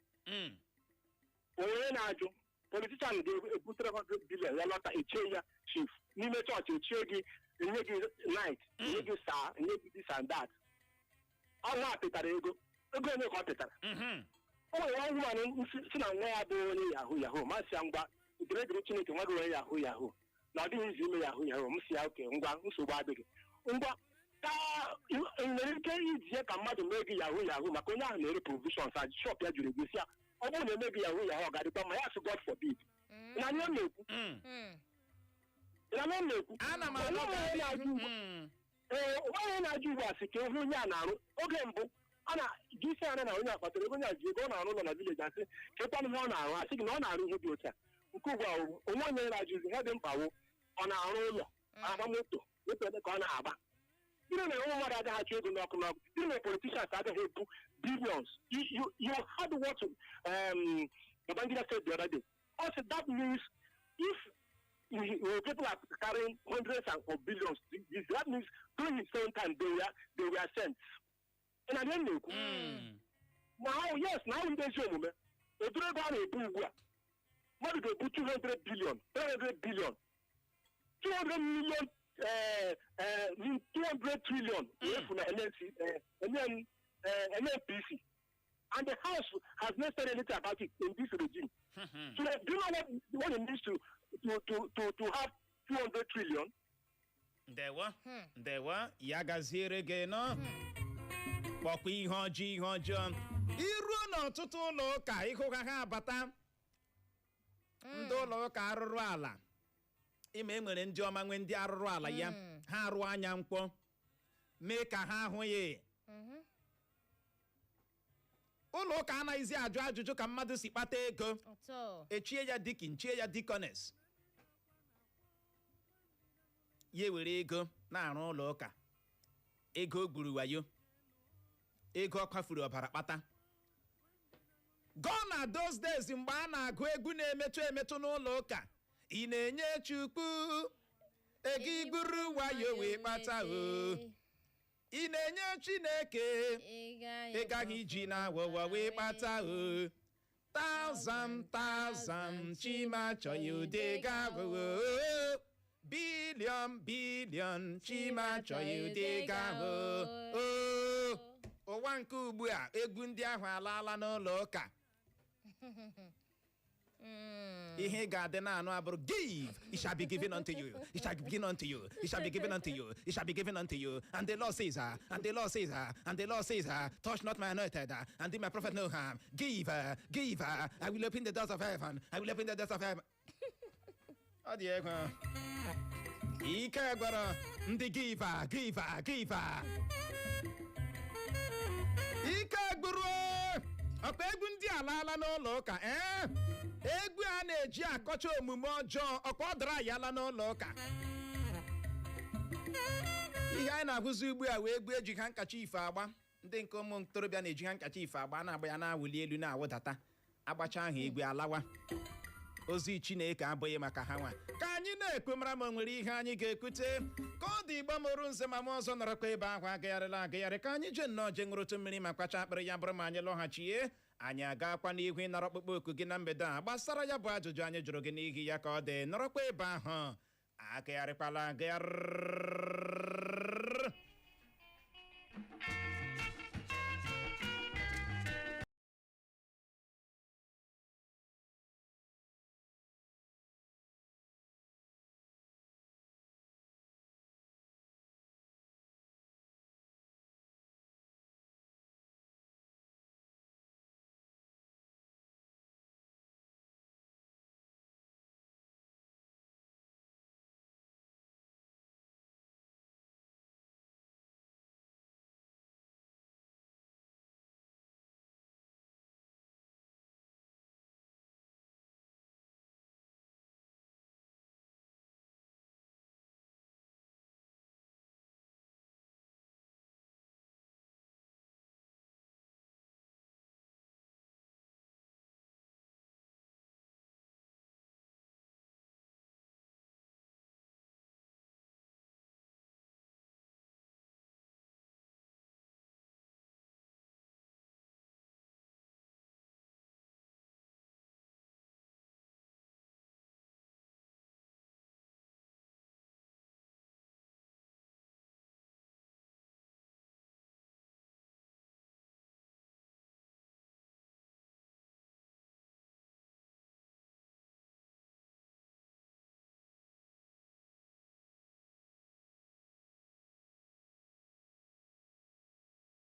Onwe onye na-ajụ politician ga-ebu 300 billion ya lọta, echie ya chief n'ime chọọchị, echie gị, enye gị knight, enye gị sir, enye gị this and that. Ọnwa a pịtara ego, ego onye ka ọ pịtara? O nwere nwa woman si na nwa ya bụ onye yahoo yahoo. Masị ya, ngwa, ekele dịrị Chineke, nwa gị onye yahoo yahoo na ọ dịghị izu ime yahoo yahoo. M si ya, oke, ngwa, nsogbu adịghị. Ngwa, ka ị nwere ike iji ya ka mmadụ mee gị yahoo yahoo, maka onye ahụ na-ere provisions a, shop ya juru egosi ya. Ọ bụrụ na eme gị yahoo yahoo, ọ ga-adịkwa mma? Ya sị, God forbid. Na ihe m na-ekwu, na ihe m na-ekwu, Ana m onwe anụ. onye na-ajụ ugbu ee, onye na-ajụ ugbu a sị ka ịhụ onye a na-arụ. Oge mbụ a na gị isi ara na onye a kpatara ego, onye a ji ego, ọ na-arụ ụlọ na village, asị chekwanụ ihe ọ na-arụ, asị gị na ọ na-arụ ihe dị otu a. Nke ugbu a, onwe onye na-ajụzi ihe dị mkpa wụ ọ na-arụ ụlọ, agba moto, moto ebe ka ọ na-agba. Gịnị mere ụmụ mmadụ agaghị achụ ego n'ọkụ n'ọkụ? Gịnị mere politicians agaghị ebu billions? You heard what Babangida said the other day. Also, that means if people are carrying hundreds and of billions, that means during his own time they were sent. And I didn't know. Now, yes, now ndị ezi omume ụdịrị ego a na-ebu ugbu a, mmadụ ga-ebu 200 billion, 300 billion, 200 million, 200 trillion efu na NNC, NN, NNPC, and the house has not said anything about it in this regime. So do you know what it means to have 200 trillion? Ndewo, ndewo, ya gaziere gị. Nọ kpọkwa ihe ọjọọ, ihe ọjọọ. Iruo n'ọtụtụ ụlọ ụka, ịhụ ha, ha abata ndị ụlọ ụka arụrụ ala. Ịma enwere ndị ọma, nwee ndị arụrụ ala. Ya ha arụ anya mkpọ mee ka ha ahụghị. Ụlọ ụka anaghịzi ajụ ajụjụ ka mmadụ si kpata ego. Ọtọ. Echie ya deacon, chie ya deaconess, ya ewere ego na-arụ ụlọ ụka, ego o gburu wayo. Ego ọ kwafuru ọbara kpata. Gone are those days mgbe a na-agụ egwu na-emetụ emetụ n'ụlọ ụka. Ị na-enye Chukwu ego igburu wayo wee kpata o, ị na-enye Chineke ị gaghị iji na awụwa wee kpata o, thousand thousand chima chọghị ụdị ga-ahụ, billion billion chima chọghị ụdị ga-ahụ o. Ụwa nke ugbu a, egwu ndị ahụ alaala n'ụlọ ụka. Ihe ị ga-adị na-anụ abụrụ, "Give, it shall be given unto you, it shall be given unto you, it shall be given unto you, it shall be given unto you, and the Lord says, and the Lord says, and the Lord says, touch not my anointed, and do my prophet no harm. Give, give, I will open the doors of heaven, I will open the doors of heaven." Ọ dị egwu. Ike gwara ndị give, give, give. Ike gburu ọkpa. Egwu ndị alaala n'ụlọ ụka. Ee, egwu a na-eji akọcha omume ọjọọ, ọkpa ọ dara ya ala n'ụlọ ụka. Ihe anyị na-ahụzi ugbu a wee egwu eji ha nkacha ife agba. Ndị nke ụmụ ntorobịa na-eji ha nkacha ife agba, na-agba ya, na-awụli elu, na-awụdata, agbacha ahụ egwu alawa. Ozi Chineke abụghị maka ha nwa. Ka anyị na-ekwu, mara ma o nwere ihe anyị ga-ekwute ka ọ dị. Igbo mụrụ nze ma m ọzọ, nọrọkwa ebe ahụ. Agagharịla agagharị. Ka anyị jee nnọọ jee ṅụrụtụ mmiri ma kpacha akpịrị. Ya bụrụ ma anyị lọghachie, anyị agakwa n'ihu ịnọrọ ọkpụkpọ oku gị na mgbede a gbasara ya bụ ajụjụ anyị jụrụ gị. N'ihi ya, ka ọ dị, nọrọkwa ebe ahụ, agagharịkwala agagharị.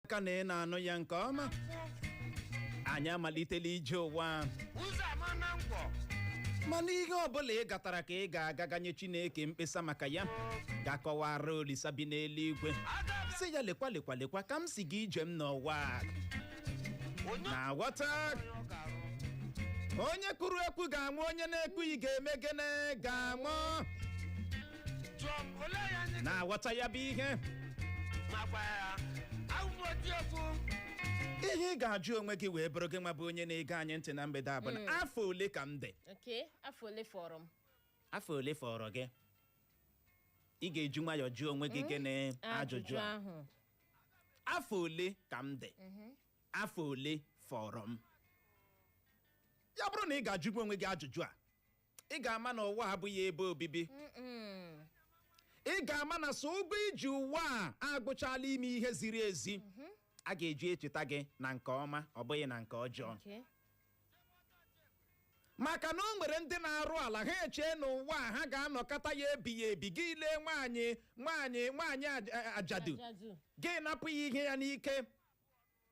Aka na ị na-anụ ya nke ọma, anyị amalitela ije ụwa, mana ihe ọbụla ị gatara ka ị ga-aga ganye Chineke mkpesa maka ya, ga-akọwara Olisa bi n'eluigwe, si ya lekwa, lekwa, lekwa ka m si gị ije m n'ụwa a. Na-aghọta, onye kwuru ekwu ga-anwụ, onye na-ekwughị ga-eme gịnị? Ga-anwụ. Na-aghọta ya bụ ihe. Ihe ị ga-ajụ onwe gị wee bụrụ, gị nwa bụ onye na-ege anyị ntị na mgbede a, bụ na afọ ole ka m dị? Okay, afọ ole fọrọ m? Afọ ole fọrọ gị? Ị ga-eji nwayọọ jụọ onwe gị gịnị? Ajụjụ a. Ahụ. Afọ ole ka m dị? Afọ ole fọrọ m? Ya bụrụ na ị ga-ajụgbu onwe gị ajụjụ a, ị ga-ama na ụwa abụghị ebe obibi. Ị ga-ama na so ụgwọ iji ụwa a agụchala ime ihe ziri ezi a ga-eji echeta gị na nke ọma, ọ bụghị na nke ọjọọ. Maka na o nwere ndị na-arụ ala ha echee n'ụwa a ha ga-anọkọta ya ebighị ebi. Gị lee nwaanyị, nwaanyị, nwaanyị ajadu. Ajadu. Gị napụ ya ihe ya n'ike.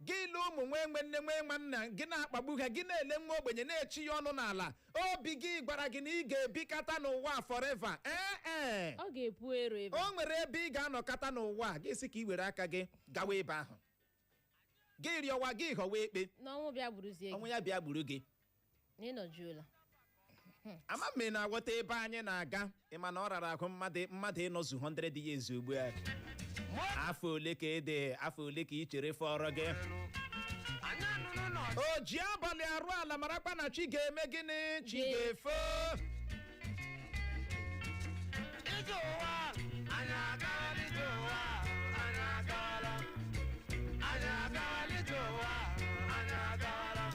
Gị lee ụmụ nwee nwe nne, nwee nwanna, gị na-akpagbu ha. Gị na-ele nwa ogbenye, na-echi ya ọnụ n'ala. Obi gị gwara gị na ị ga-ebikata n'ụwa forever. Ee e. Ọ ga-epu ero ebe. O nwere ebe ị ga-anọkọta n'ụwa a, gị sị ka ị were aka gị gawa ebe ahụ, gị rịọwa, gị ghọwa ekpe. N'ọnwụ bịa gburuzie Ọnwụ gị. ya bịa gburu gị. Na ịnọjuola. Ama m ị na-aghọta ebe anyị na-aga. Ịma na ọ rara ahụ mmadụ ịnọzu 100 years ugbu a. Afọ ole ka ị dị? Afọ ole ka ị chere fọrọ gị? O ji abalị arụ ala, marakwa na chi ga-eme gịnị? Chi ga-efo. Ije ụwa anyị agaala, ije ụwa anyị agaala, anyị agaala, ije ụwa anyị agaala,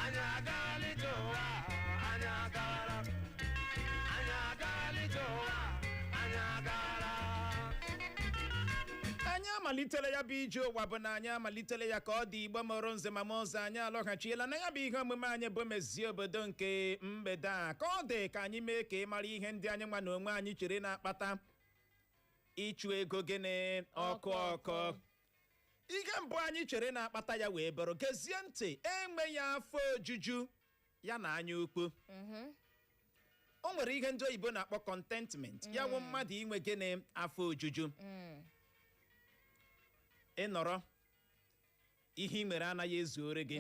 anyị agaala, ije ụwa anyị agaala, anyị agaala, ije ụwa anyị agaala. Anyị amalitela ya bụ ije ụwa, bụ na anyị amalitela ya ka ọ dị. Igbo mụrụ nze ma ọzọ, anyị alọghachiela na ya bụ ihe omume anyị bụ Mezie Obodo nke mgbede a. Ka ọ dị, ka anyị mee ka ị mara ihe ndị anyị nwa na onwe anyị chere na-akpata ịchụ ego gịnị? Ọkụ ọkụ. Ihe mbụ anyị chere na-akpata ya wee bụrụ, gezie ntị, enweghị afọ ojuju ya na anya ukwu. O nwere ihe ndị oyibo na-akpọ contentment, ya wụ mmadụ inwe gịnị? Afọ ojuju. Ịnọrọ, ihe ị nwere anaghị ezuore gị,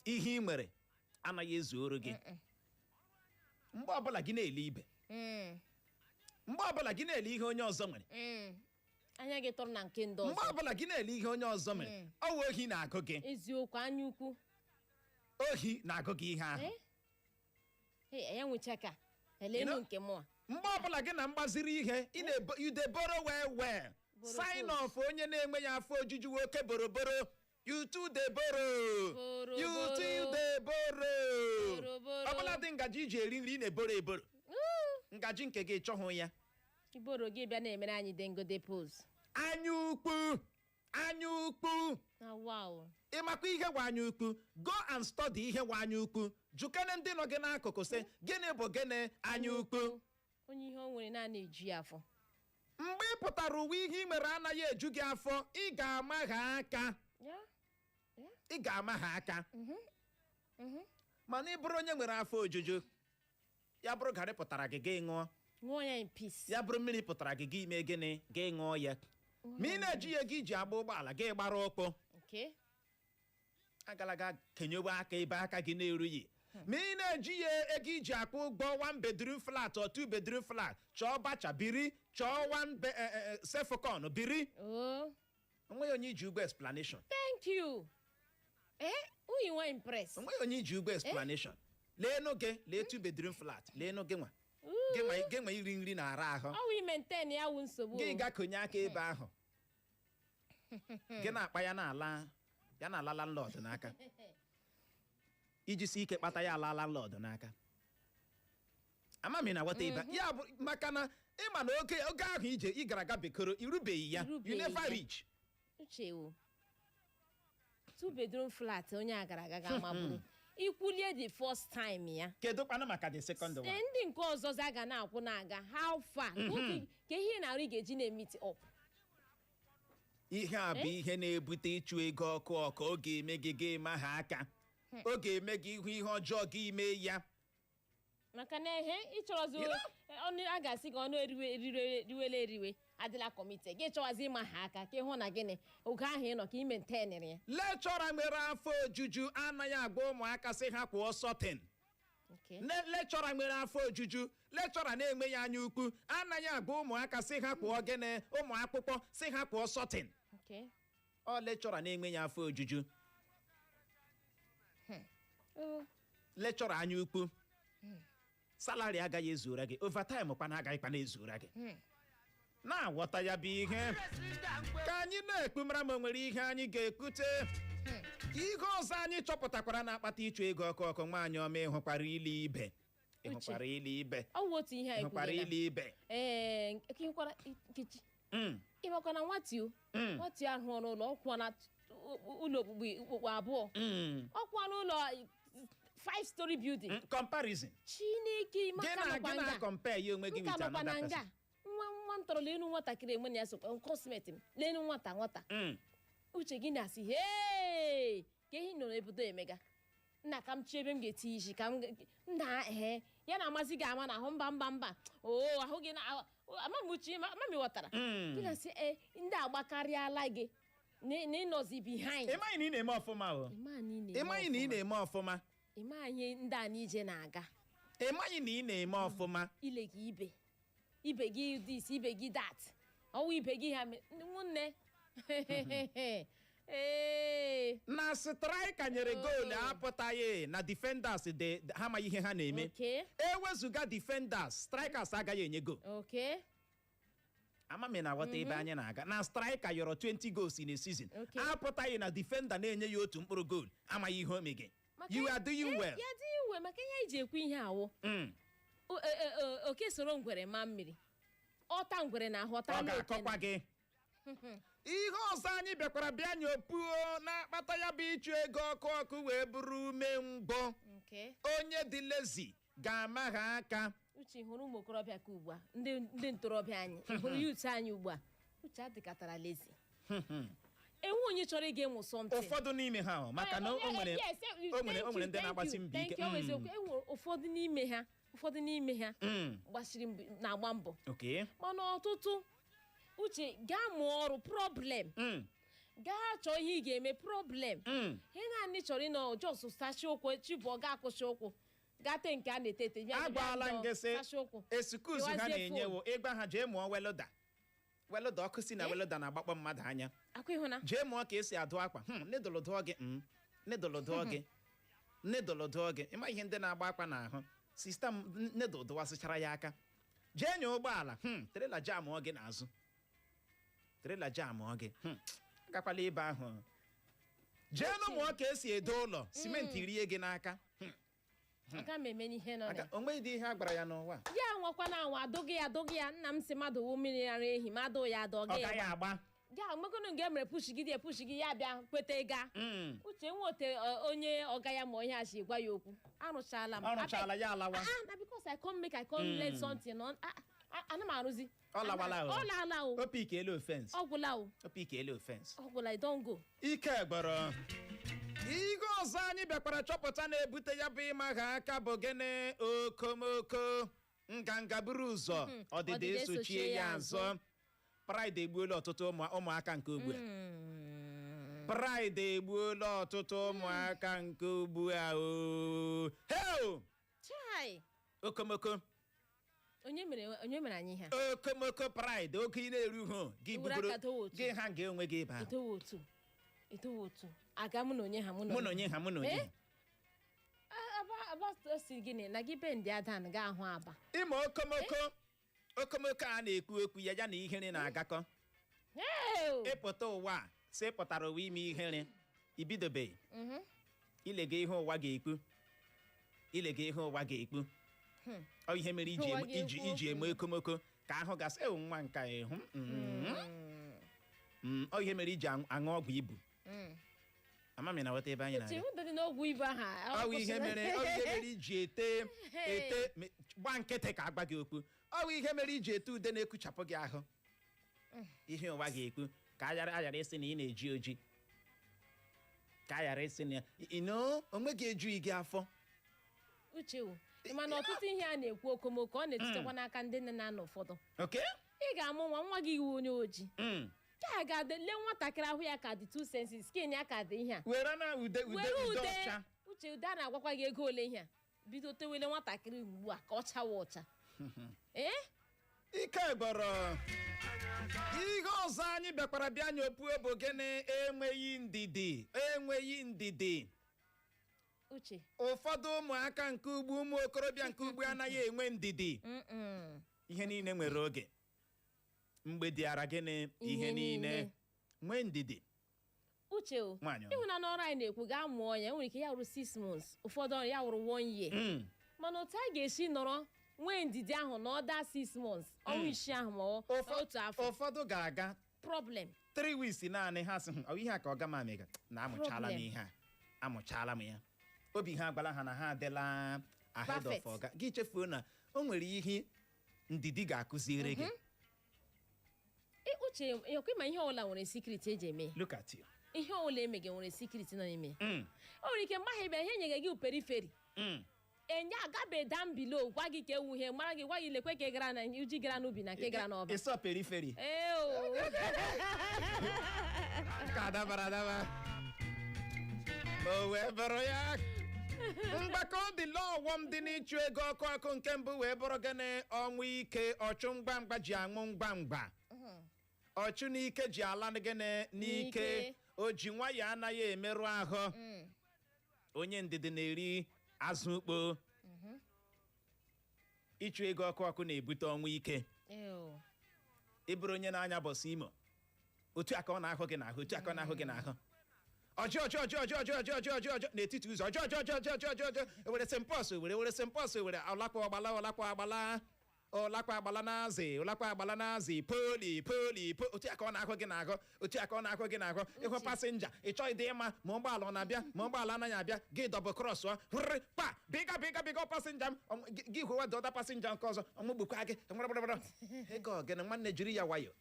ihe ị nwere anaghị ezuoro gị. Mgbe ọbụla gị na-ele ibe, mgbe ọbụla gị na-ele ihe onye ọzọ nwere, Anya gị tọrọ na nke ndị mgbe ọzọ. ọbụla gị na-ele ihe onye ọzọ mere, ọ wụ ohi na-agụ gị. Eziokwu, anya ukwu. Ohi na-agụ gị ihe ahụ. Eh? Hey, ya nwecha ka elenu nke mụa. Mgbe ọbụla gị na mgbaziri ihe ị na-ebo, you dey borrow well well. Borrow. Sign Post. of onye na-enweghị afọ ojuju nwoke boroboro. You too dey borrow. Boro, You boro. too dey borrow. Boro, boro. Ọbụla dị ngaji iji eri nri, ị na-eboro eboro ngaji nke gị, chọhụ ya. Iboro gị bịa na-emere anyị dengode pose. Anya ukwu, anya ukwu. Na wow. Ịmakwa ihe wa anya ukwu? Go and study ihe wa anya ukwu. Jukene ndị nọ gị n'akụkụ, sị gịnị bụ gịnị anya ukwu? Onye ihe o nwere naanị eju ya afọ. Mgbe ị pụtara ụwa, ihe ị nwere anaghị eju gị afọ, ị ga-ama ha aka. Ya. Ị ga-ama ha aka. Mana ị bụrụ onye nwere afọ ojuju, ya bụrụ garị pụtara gị, gị ṅụọ. Ṅụọ ya in peace. Ya bụrụ mmiri pụtara gị, gị mee gịnị? Gị ṅụọ ya. Ma ị na-eji ya ego iji agba ụgbọala gị gbara ụkwụ, Okay. agalaga kenyewe aka ebe aka gị na-erughị. Ma ị na-eji ya ego iji akwụ ụgwọ one bedroom flat or two bedroom flat, chọọ bacha biri, chọọ one sefocon biri. Oh, Onweghị onye iji ụgwọ explanation. Thank you. Eh, who you want impress? Onweghị onye iji ụgwọ explanation. Leenụ gị, lee two bedroom flat, leenụ gị nwa, gị nwa, gị nwa iri nri na-ara ahụ. Ọ wụ maintain ya wụ nsogbu. Gị O. ga konye aka ebe ahụ, gị na-akpa ya n'ala, ya na-ala landlord n'aka. Iji si ike kpata ya ala landlord n'aka. Ama m ị na-aghọta ebe ya bụ, maka na ịma na oge ahụ ije ị gara aga bekoro, irubeghị ya. You Irubeghị never ya. reach. Uche o. Two bedroom flat onye a gara aga ga-amaburu. Ikwulie the first time ya. Kedu kwanụ maka the second Ee, one? ndị nke ọzọ a ga na-akwụ na-aga, how far? Ka ihe ị na-arụ ị ga-eji na-emeet up. Ihe a bụ ihe na-ebute ịchụ ego ọkụ ọkụ. Ọ ga-eme gị, gị ma ha aka, ọ ga-eme gị ihu ihe ọjọọ gị mee ya. Maka na ehe ịchọrọzi You know? ọnụ a ga-asị gị ọnụ eriwe eriwe eriwela eriwe, adịla committed, gị chọwazi ịma ha aka ka ịhụ na gịnị oge ahụ ị nọ ka ị maintainere ya. Lecturer nwere afọ ojuju anaghị agwa ụmụaka sị ha kwụọ sorting. Okay. Lecturer nwere afọ ojuju, lecturer na-enweghị anya ukwu anaghị agwa ụmụaka sị ha kwụọ gịnị, ụmụ akwụkwọ sị ha kwụọ sorting. Okay. Ọ lecturer na-enweghị afọ ojuju. Oh. Lecturer anya ukwu, salary agaghị ezura gị, overtime kwana agaghịkwa na-ezura gị. Na-aghọta ya bụ ihe ka anyị na-ekpu mara ma o nwere ihe anyị ga-ekwute. Ihe ọzọ anyị chọpụtakwara na-akpata ịchụ ego ọkụ ọkụ, nwaanyị ọma, ịhụkwara ile ibe, ịhụkwara ile ibe? Ọ wụ otu ihe anyị Ịhụkwara kwuru. ile ibe? Ee, nke ịhụkwara Nkechi. Ịmakwa na nwatio nwatio ahụ n'ụlọ ọ kwụọ na ụlọ okpukpu abụọ. Ọ kwụọ n'ụlọ five story building. Comparison. Chineke. Gị Maka na nọkwa gị na nga. compare ya onwe gị Nka with nọkwa na another nga. person. Nwa nwa m tọrọ lenu nwatakịrị enwe na ya sokwa cosmet m lenu nwata nwata. Uche gị na-asị hee ka ehi nọ n'obodo emega nna ka m chie ebe m ga-eti isi ka m nna ee ya na-amasị gị ama na ahụ mba mba mba oo ahụ gị na ama m uche ama m ghọtara. Gị na-asị ee ndị agbakarịala gị na ịnọzi behind. Ị maghị na ị na-eme ọfụma o. Ị ma na ị na-eme Ị maghị na ị ọfụma. na-eme ọfụma. Ịma ihe ndị a n'ije na-aga. Ị maghị na ị na-eme ọfụma. Ile gị ibe ibe gị this, ibe gị that, ọwụ ibe gị ha nwanne, ee. Na striker nyere goolu apụtaghị na defenders dị ha amaghị ihe ha na-eme. Ewezụga defenders, strikers agaghị enye goal. Ama m na aghọta ebe anyị na-aga. Na striker yọrọ 20 goals in a season apụtaghị na defender na-enye ya otu mkpụrụ goal amaghị ihe o mege. You are doing well. Ya doing well, maka ihe anyị ji ekwu ihe awụ oke soro ngwere ma mmiri, ọta ngwere na ahụ ọta Ọ na oke. Ga-akọkwa gị ihe ọzọ anyị bịakwara bịa nyopuo na-akpata ya bụ ịchụ ego ọkụ ọkụ wee bụrụ ume mgbọ. Onye dị lazy ga-ama ha aka. Uche, hụrụ ụmụ okorobịa ka ugbu a, ndị ntorobịa anyị, ị hụrụ youth anyị ugbu a, Uche, adịkatara lazy. Enwe onye chọrọ ịga ịmụ something. Ụfọdụ n'ime ha ọ, maka na o nwere o nwere ndị na-agbasi mbọ ike. Thank you, eziokwu. E nwere ụfọdụ n'ime ha, ụfọdụ n'ime ha gbasiri mbọ, na-agba mbọ. Mana ọtụtụ, Uche, gaa mụọ ọrụ, problem. Gaa chọọ ihe ị ga-eme, problem. Ihe naanị chọrọ ịnọ just sachi ụkwụ, chibụọ gaa akụchi ụkwụ, gaa tee nke a na-ete ete, bịa Agbaala bịa m gị sị sachi ụkwụ. Excuse ha Ịwazie na-enye phone. wo ịgba ha jee mụọ welder. Welder, ọkụ si na Eh? welder na-agbakpọ mmadụ anya. Akwa ịhụna. Jee mụọ ka esi adụ akwa, needle dụọ gị, needle dụọ gị, needle dụọ gị. Ịma ihe ndị na-agba akwa n'ahụ sister m, needle dụwasịchara ya aka. Jee nye ụgbọala, trailer jamụọ gị n'azụ, trailer jamụọ gị, agakwala ebe ahụ. Jee nụ mụọ ka esi edo ụlọ, simenti rie gị n'aka. Aga m eme n'ihe nọ na Aka o nweghị ihe a gwara ya n'ụwa. Ya nwakwa na anwa adụghị ya, adụghị ya. Nna m si mmadụ wụ mmiri ara ehi ma adụ ya adụ, ọ Ọ gaghị gaghị agba. Agba. Ya mekwanụ nke mere pushigide epushigi ya bịa kweta ga. Uche, nwote onye ọga ya ma ihe a si gwa ya okwu, arụchala m. Ọ rụchala, ya alawa. Ah, na because I come make I come learn something on, ah, ah, ana m arụzi. Ọ lawala o. Ọ laala o. O pikiela offence. Ọ gwụla o. O pikiela offence. Ọ gwụla, I don go. Ike gbọrọ. Ihe ọzọ anyị bịakwara chọpụta na-ebute ya bụ ịma ha aka bụ gịnị? Okomoko, nganga buru ụzọ, ọdịda ọdịda esochie ya azụ. Pride egbuola ọtụtụ ụmụaka nke ugbu a. Pride egbuola ọtụtụ ụmụaka nke ugbu a o. Heo! Chai! Okomoko. Onye mere anyị ihe a? Okomoko, pride, oge ị na-erughị gị Were bugoro aka dowe otu. gị ha ga-enwe gị ịba. Etowe otu, etowe otu aga, mụ na onye ha, mụ na Mụ na onye ha, mụ na onye Eh? ha. Aba aba si gịnị na gị be ndị adan ga ahụ aba. Ịma okomoko, okomoko a na-ekwu okwu ya, ya na ihere na-agakọ. Hey! Ịpụta ụwa a, sị pụtara ụwa ime ihere, ibidobeghị ilega ihe ụwa ga-ekwu, ilega ihe ụwa ga-ekwu. Ọ ihe mere iji Ụwa iji ga-ekwu iji eme okomoko ka ahụ gasị ewu nwa nka ịhụ. Ọ ihe mere iji aṅụ ọgwụ ibu. Amami na ghọta ebe anyị Uche, na-aga. ụdị n'ọgwụ ibu aha. Ọ bụ ihe mere, ọ bụ ihe mere iji ete ete gba nkịtị ka agba gị okwu. Ọ bụ ihe mere iji ete ude na-ekuchapụ gị ahụ, ihe ụwa ga-ekwu, ka a ghara aghara ịsị na ị na-eji oji, ka a ghara ịsị na ino onwe gị ejughị gị afọ. Uche o, ị ma na ọtụtụ ihe a na-ekwu okomoko, ọ na-etutekwa n'aka ndị nne na nna ụfọdụ. Ị ga-amụ nwa, nwa gị iwu onye ojii ka a ga-adị lee nwatakịrị ahụ ya ka dị two senses, skin ya ka dị ihe a. Were na ude ude Were ude ude ọcha. Uche, ude a na-agwakwa gị ego ole ihe a, bido tewele nwatakịrị ugbu a ka ọ chawa ọcha, ee. Ike gbọrọ. Ihe ọzọ anyị bịakwara bịa nyopuo bụ gịnị? Enweghị ndidi, enweghị ndidi. Uche. Ụfọdụ ụmụaka nke ugbu, ụmụ okorobịa nke ugbu anaghị enwe ndidi. Ihe niile nwere oge, mgbe dịara gịnị, ihe Ihe niile niile. nwee ndidi. Uche o, Nwaanyị ọma. ịhụna n'ọrụ anyị na-ekwu gaa mụọ ya, enwere ike ya wụrụ 6 months, ụfọdụ ọrụ ya wụrụ one year. Mana otu a ga-esi nọrọ nwee ndidi ahụ na ọ daa 6 months, ọnwa 6 ahụ ma ọ otu afọ. Ụfọdụ ga-aga Problem. 3 weeks naanị, ha sị, "Ọ ihe a ka ọ gama mega na amụchala m Problem. ihe a, amụchala m ya." Obi ha agbala ha na ha adịla ahead of Perfect. ọga gị. Chefuo na o nwere ihe ndidi ga-akụziri gị. Uche, ọkwa ịma ihe ọbụla nwere secret eji eme ya. Look at you. Ihe ọbụla emege nwere secret nọ n'ime ya. O nwere ike mgbe ahụ ị bịara, ihe nyere gị periphery enye agabe down below, gwa gị ka ewu ihe mara gị, gwa gị lekwe ka ị gara na uji gara n'ubi na nke gara n'ọba. Ịsọ periphery. Ee o. Ka dabara adaba o wee bụrụ ya. Mgbakọ dị ọghọm dị n'ịchụ ego ọkụ ọkụ. Nke mbụ wee bụrụ gịnị? Ọnwụ ike. Ọchụ ngwa ngwa ji anwụ ngwa ngwa, ọchụ n'ike ji ala gịnị? N'ike. N'ike. O ji nwayọọ anaghị emerụ ahụ. Onye ndidi na-eri azụ ukpo. Ịchụ ego ọkụ ọkụ na-ebute ọnwụ ike. Ew. Ị bụrụ onye na-anya bus Imo, otu aka ọ na-ahụ gị n'ahụ, otu aka ọ na-ahụ gị n'ahụ, ọjọọ ọjọọ ọjọọ ọjọọ ọjọọ ọjọọ ọjọọ ọjọọ ọjọọ n'etiti ụzọ, ọjọọ ọjọọ ọjọọ ọjọọ ọjọọ ọjọọ were sempọs were sempọs were ọlakwa ọgbala, ọlakwa agbala, ọlakwa agbala n'azị, ọlakwa agbala n'azị, poli poli po, otu aka ọ na-ahụ gị n'ahụ, otu aka ọ na-ahụ gị n'ahụ. Ịhụ passenger, ị chọghị dị ịma ma ụgbọala ọ na-abịa ma ụgbọala anaghị abịa, gị double cross ọ hụrịrị pa bịga bịga bịga passenger m gị hụwa dọda passenger nke ọzọ, ọmụgbukwa gị nwere ego ogene. Nwanne, jiri ya nwayọ.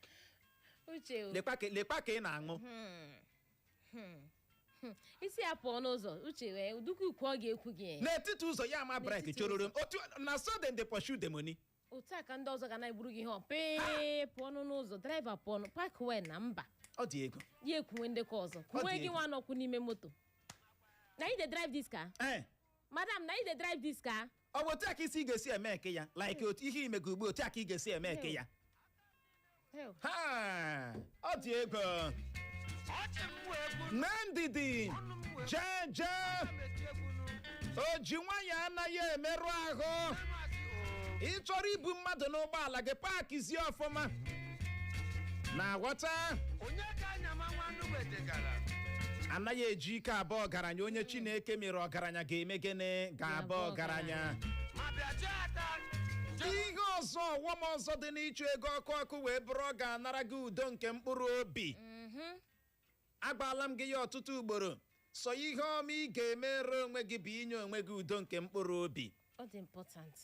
Uche o. Lekwa ka ị na-aṅụ. Isi ya pụọ n'ụzọ, Uche, wee udukwu ukwu ọ ga-ekwu gị. N'etiti ụzọ ya ama brake. N'etiti. Chororo otu na sudden dey pursue the money. Otu a ka ndị ọzọ ga na-egburu gị ihe ọ pee pụọ n'ụzọ, driver pụọ nụ park well na mba. Ọ dị ego. Ya ekwuwe ndekọ ọzọ kwuwe Dị gị egwu. nwa nọkwu n'ime moto na you dey drive this car. Ee. Madam, na you dey drive this car. Ọ bụ otu a ka isi ị ga-esi eme eke ya, like otu ihe imego ugbu, otu a ka ị ga-esi eme eke ya. Hell. Ha, ọ dị ego. Ọchị m wee gburu. Nwee ndidi. Ọnụ m wee Jee jee. m eti egwu nụ. O ji nwayọ anaghị emerụ ahụ. Masị o. Ị chọrọ ibu mmadụ n'ụgbọala gị, pakizie ọfụma na-aghọta. Onye ka anya ma nwa nnukwu gara? Anaghị eji ike abụọ ọgaranya. Onye Chineke mere ọgaranya ga-eme gịnị? Ga-abụ ọgaranya. Ma bịa jee ata. Ihe ọzọ, ọghọm ọzọ dị n'ịchụ ego ọkụ ọkụ wee bụrụ ọ ga-anara gị udo nke mkpụrụ obi. Agbaala m gị ya ọtụtụ ugboro, sọ ihe ọma ị ga-emere onwe gị bụ inye onwe gị udo nke mkpụrụ obi. Ọ dị important,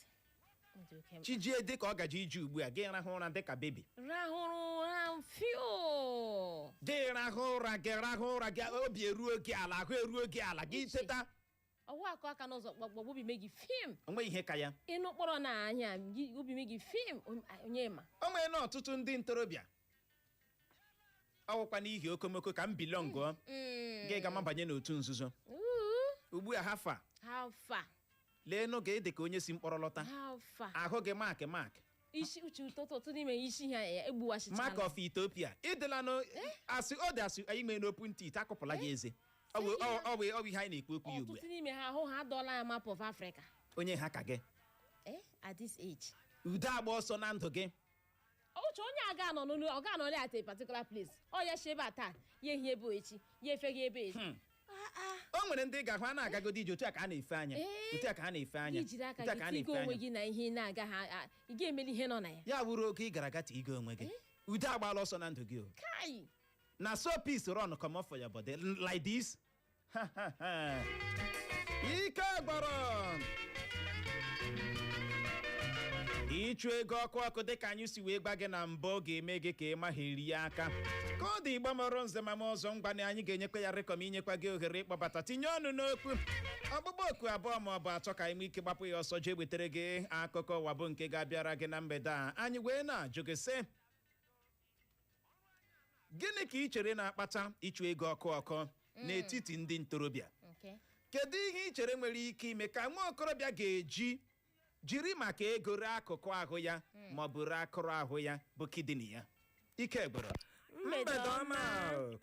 ọ dị oke mkpa. Chijie dị ka ọ gaji ije ugbu a, gị rahụ ụra dịka baby. Rahụrụ ụra fio. Gị rahụ ụra, gị rahụ ụra, gị obi eruo gị ala, ahụ eruo gị ala, gị Uche. teta. Ọwụ akụ aka n'ụzọ kpọkpọ, obi mee gị fim. Onwe ihe ka ya. Ịnụ kpọrọ na anya gị, obi mee gị fim, onye ma. O nwere na ọtụtụ ndị ntorobịa, ọwụkwa n'ihi okomoko ka m belongụọ, gị gama banye n'otu nzuzo. Ugbu a ha fa. How far? Leenụ gị dị ka onye si mkpọrọ lọta. How far? Ahụ gị mark mark. Isi Uche, ụtụtụ ụtụ n'ime isi ha egbuwasịchala. Mark of Ethiopia ịdịla nụ asị ọ dị asị anyị nwere n'open teeth akụpụla gị eze. Ọ bụ ihe anyị na-ekwu okwu ya ugbu Ọtụtụ a. n'ime ha, ahụ ha adọọla ya map of Africa. Onye ha ka gị. At this age. Udo agba ọsọ na ndụ gị. Uche, onye a ga-anọ n'ụlọ, ọ ga-anọrị at a particular place. Ọ ya shi ebe a taa, ya ehi ebe echi, ya efeghị ebe echi. O nwere ndị ga-ahụ a na-agagodi ije, otu a ka a na-efe anya. Otu a ka a na-efe anya. Gị jiri aka Otu a ka a gị tigo na-efe onwe anya. gị na ihe ị na-agaghị ị ga-emeli ihe nọ na ya. Ya wuru oge ị gara aga tigo onwe gị, udo agbaala ọsọ na ndụ gị o. Kai. Na so peace run comot for your body like this. Ike gbọrọ ịchụ ego ọkụ ọkụ, dịka anyị si wee gwa gị na mbụ, ga-eme gị ka ị magheri ya aka ka ọ dị. Igbo mọrọ nze ma ọzọ, ngwanị, anyị ga-enyekwa ya rịkọm, inyekwa gị ohere ịkpọbata, tinye ọnụ n'okwu, ọkpụkpọ oku abụọ ma ọ bụ atọ, ka anyị nwee ike gbapụ ya ọsọ jee wetere gị akụkọ ụwa bụ nke ga-abịara gị na mgbede a. Anyị wee na-ajụ gị sị, gịnị ka ị chere na-akpata ịchụ ego ọkụ ọkụ n'etiti ndị ntorobịa? Kedu ihe ị chere nwere ike ime ka nwa okorobịa ga-eji jiri maka ego ree akụkụ ahụ ya ma ọ bụ ree akụrụ ahụ ya bụ kidney ya? Ike gwụrụ. Mgbede ọma. O.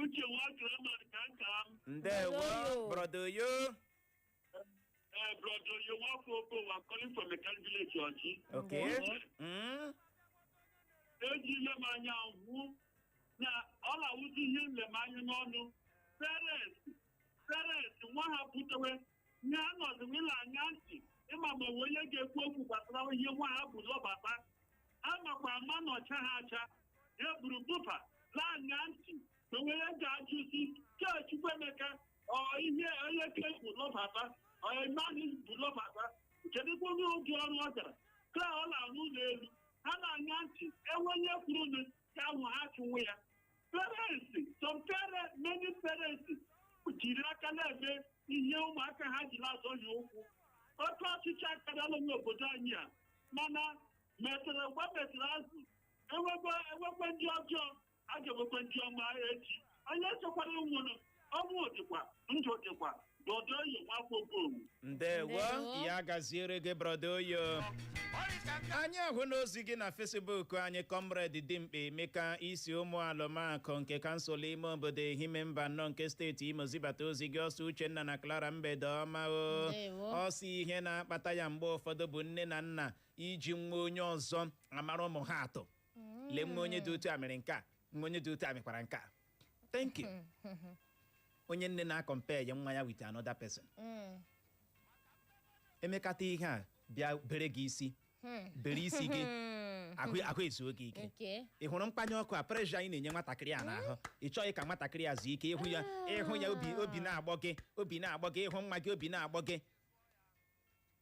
Uche nwa ka nka m. Ndewo. Oyo. Brother Oyo. Brother Oyo Nwafọ Oko, I'm calling from Mechanic Village, Ọchị. Okay. Eji ile m anya hụ na ọ na-awụzi ihe nlemanya n'ọnụ. Parents nwa ha butewe nye anọzi ịla anya ntị ịma ma onwe onye ga-ekwu okwu gbasara ihe nwa ha bụ lọbata amakwa ama na ọcha ha acha ya buru bụba laa anya ntị na onwe ya ga-ajụzi ke Chukwuemeka ọ ihe onye ke bụ lọbata ọ Emmanuel bụ lọbata, kedụkwa onye ụdị ọrụ ọ gara ka ọ na-arụ ụlọ elu ha na-anya ntị enwe onye kwuru nụ ka ahụ ha chụnwe ya. Parents, some parents, many parents jiri aka na-eme ihe ụmụaka ha ji na-azọghị ụkwụ. Oke ọchịchị akarịala n'obodo anyị a, mana metụrụ mgbe metụrụ azụ enwekwe ndị ọjọọ a ga-enwekwe ndị ọma echi. Onye chekwara nwụrụ ọnwụ dịkwa ndụ dịkwa. Brother Oyo nwafọ Ogowu. Ndewo. Ndewo. Ya gaziere gị, Brother Oyo. Anyị ahụ n'ozi gị na Facebook anyị. Comrade Dimkpa Emeka isi ụmụ alụmakụ nke kansụl ime obodo Ehime Mba nnọọ nke steeti Imo zibata ozi gị. Ọsọ, Uchenna na Clara, mgbede ọma o. Ndewo. Ọsọ, ihe na-akpata ya mgbe ụfọdụ bụ nne na nna iji nwa onye ọzọ amara ụmụ ha atụ. Lee, nwa onye dị otu a mere nke a, nwa onye dị otu a mekwara nke a. Thank you. Onye nne na-acompare ya nwa ya with another person, emekata ihe a bịa bere gị isi, bere isi gị, ahụ ezuo gị ike. Nke Ị hụrụ mkpanye ọkụ a, pressure anyị na-enye nwatakịrị a n'ahụ, ị chọghị ka nwatakịrị a zuo ike. Ịhụ ya, ịhụ ya, obi na-agbọ gị, obi na-agbọ gị. Ịhụ nwa gị, obi na-agbọ gị.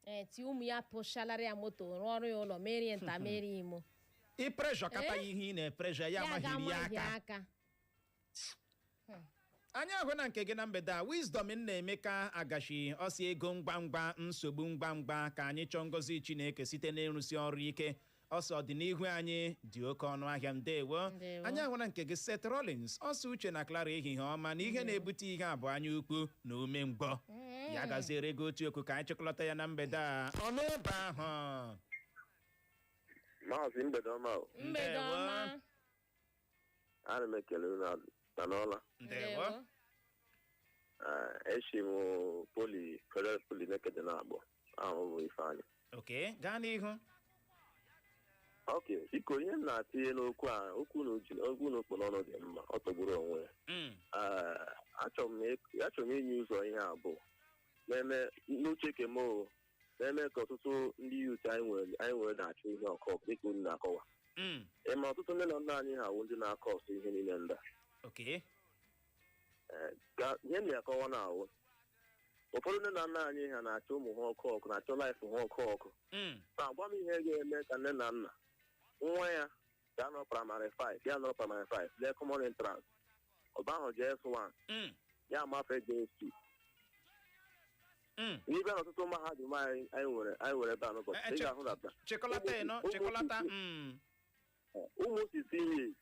Ee, ti ụmụ ya pụchalara ya moto, rụọ ọrụ ya ụlọ, merie nta, merie imo. Ị pressure kata ya, ihe ị na-epressure ya ya amaghịrị ya ga-amaghị aka. Aka. Anyị ahụ na nke gị na mgbede a, Wisdom Nna-Emeka Agashi, ọsị ego ngwa ngwa, nsogbu ngwa ngwa. Ka anyị chọọ ngọzi Chineke site n'ịrụsi ọrụ ike. Ọsọ, ọdịnihu anyị dị oke ọnụ ahịa. Ndewo. Ndewo. Anyị ahụ na nke gị, Seth Rollins, ọsọ, Uche na Clara, ehihie ọma. Na ihe na-ebute ihe a bụ anya ukwu na ume mgbọ. Ya gaziere gị. Otu okwu ka anyị chịkọlọta ya na mgbede a, ọ n'ebe ahụ. Maazị, mgbede ọma o. Mgbede Ndewo. ọma. Ana m ekele unu na n'ọla. Ndewo. Echi m poli Federal Poly Nekede na-agbọ ahụ bụ Ifeanyị. Ok, gaa n'ihu. Ok, biko, ihe m na-atinye n'okwu a, okwu na uji okwu na okpo n'ọnụ dị mma, ọ tọgburu onwe ya. Achọrọ m inye ụzọ ihe abụọ na-eme n'uche kem o na-eme ka ọtụtụ ndị youth anyị nwere na-achụ ihe ọkọ dịka unu na-akọwa. Ịma ọtụtụ nne na nna anyị ha wụ ndị na-akọ ọsọ ihe niile ndị a. Ka ihe m na-akọwa na awụ ụfọdụ nne na nna anyị ha na-achọ ụmụ ha ọkụ ọkụ, na-achọ life ha ọkụ ọkụ. Na-agwa m ihe ga-eme ka nne na nna nwa ya ga-anọ primary 5, ya nọrọ primary 5 lee common entrance, ọba ahụ JS1, ya amafe JS2 n'ibe na ọtụtụ mahadum anyị nwere ebe a n'ụbọchị ị ga-ahụ na Chịkọlata ịnọ, chịkọlata. Ụmụ 16 years,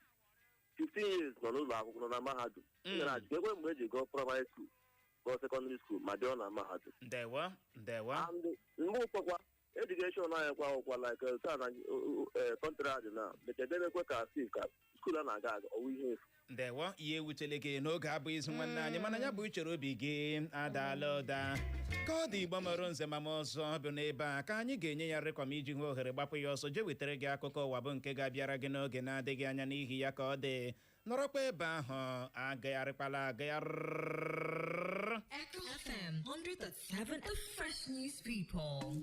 15 years nọ n'ụlọ akwụkwọ, nọ na mahadum. Ị gara ajụ ekwe mgbe eji gụọ primary school, gụọ secondary school, ma dịọ na mahadum. Ndewo, ndewo. And mgbe ụfọkwa education anyị kwa akwụkwọ like taa na country adị na mechadebekwe ka si ka school a na-aga aga ọwụ ihe efu. Ndewo. Ihe ewutele gị n'oge abụ izu nwanne anyị, mana ya bụ uchere obi gị adaala ụda. Ka ọ dị, Igbo mọrọ nze ma m ọzọ, bụ n'ebe a ka anyị ga-enye ya rịkọm iji hụ ohere gbapụ ya ọsọ jee wetara gị akụkọ ụwa, bụ nke ga-abịara gị n'oge na-adịghị anya. N'ihi ya, ka ọ dị, nọrọkwa ebe ahụ, agagharịkwala agagharị. Echo FM 100.7, the fresh news people.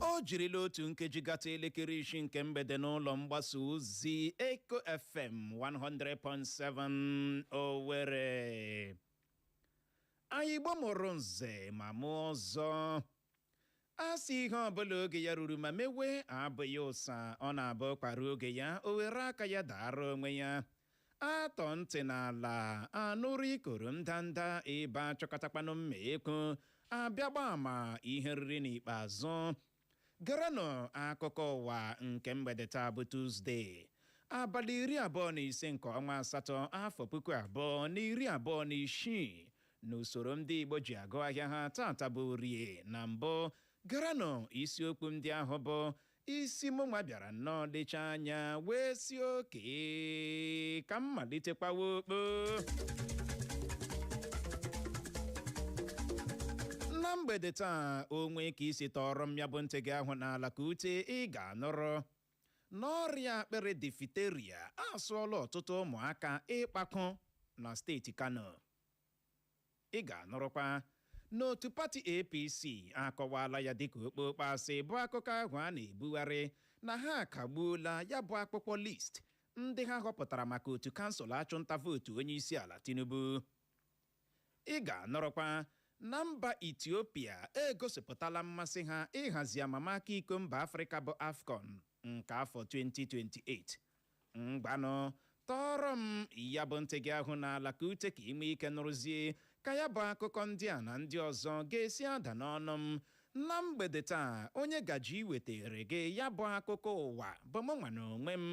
O jirila otu nkeji gata elekere 6 nke mgbede n'ụlọ mgbasa ozi Eco FM 100.7 Owerri. Anyị Igbo mụrụ nze ma mụọ ọzọ, a sị ihe ọbụla oge ya ruru ma mewe abụghị ụsa. Ọ na-abụ kpara oge ya, o were aka ya dara onwe ya. Atọ ntị n'ala anụrụ ikoro ndanda ebe achọkọtakwanụ mma ekwu abịagba ama ihe riri n'ikpeazụ. Garanụ akụkọ ụwa nke mgbede taa bụ Tuzdee, abalị 25 nke ọnwa asatọ, afọ 2026, n'usoro ndị Igbo ji agụ ahịa ha. Tata bụ Orie na mbụ. Garanụ isiokwu ndị ahụ bụ isi mụnwa bịara nnọọ lecha anya wee si oke ka m malitekwawa okpo. Na mgbede taa, onwe ka isi tọrọ m ya bụ ntị gị ahụ n'ala ka ute, ị ga-anụrụ n'ọrịa akpịrị diphtheria asụọla ọtụtụ ụmụaka ịkpakụ na steeti Kano. Ị ga-anụrụkwa n'otu pati APC akọwala ya dịka okpokpo asị bụ akụkọ ahụ a na-ebugharị na ha akagbuola ya bụ akpụkpọ list ndị ha họpụtara maka otu kansụl achụnta vootu onye isi ala Tinubu. Ị ga-anọrọkwa Na mba Ethiopia egosipụtala mmasị ha ịhazi amamaka iko mba Afrịka bụ AFCON nke afọ 2028. Mgbanụ tọọrọ m ya bụ ntị gị ahụ n'ala ka ute ka ime ike nụrụzie ka ya bụ akụkọ ndị a na ndị ọzọ ga-esi ada n'ọnụ m na mgbede taa. Onye gaji iwetere gị ya bụ akụkọ ụwa bụ mụ nwa na onwe m,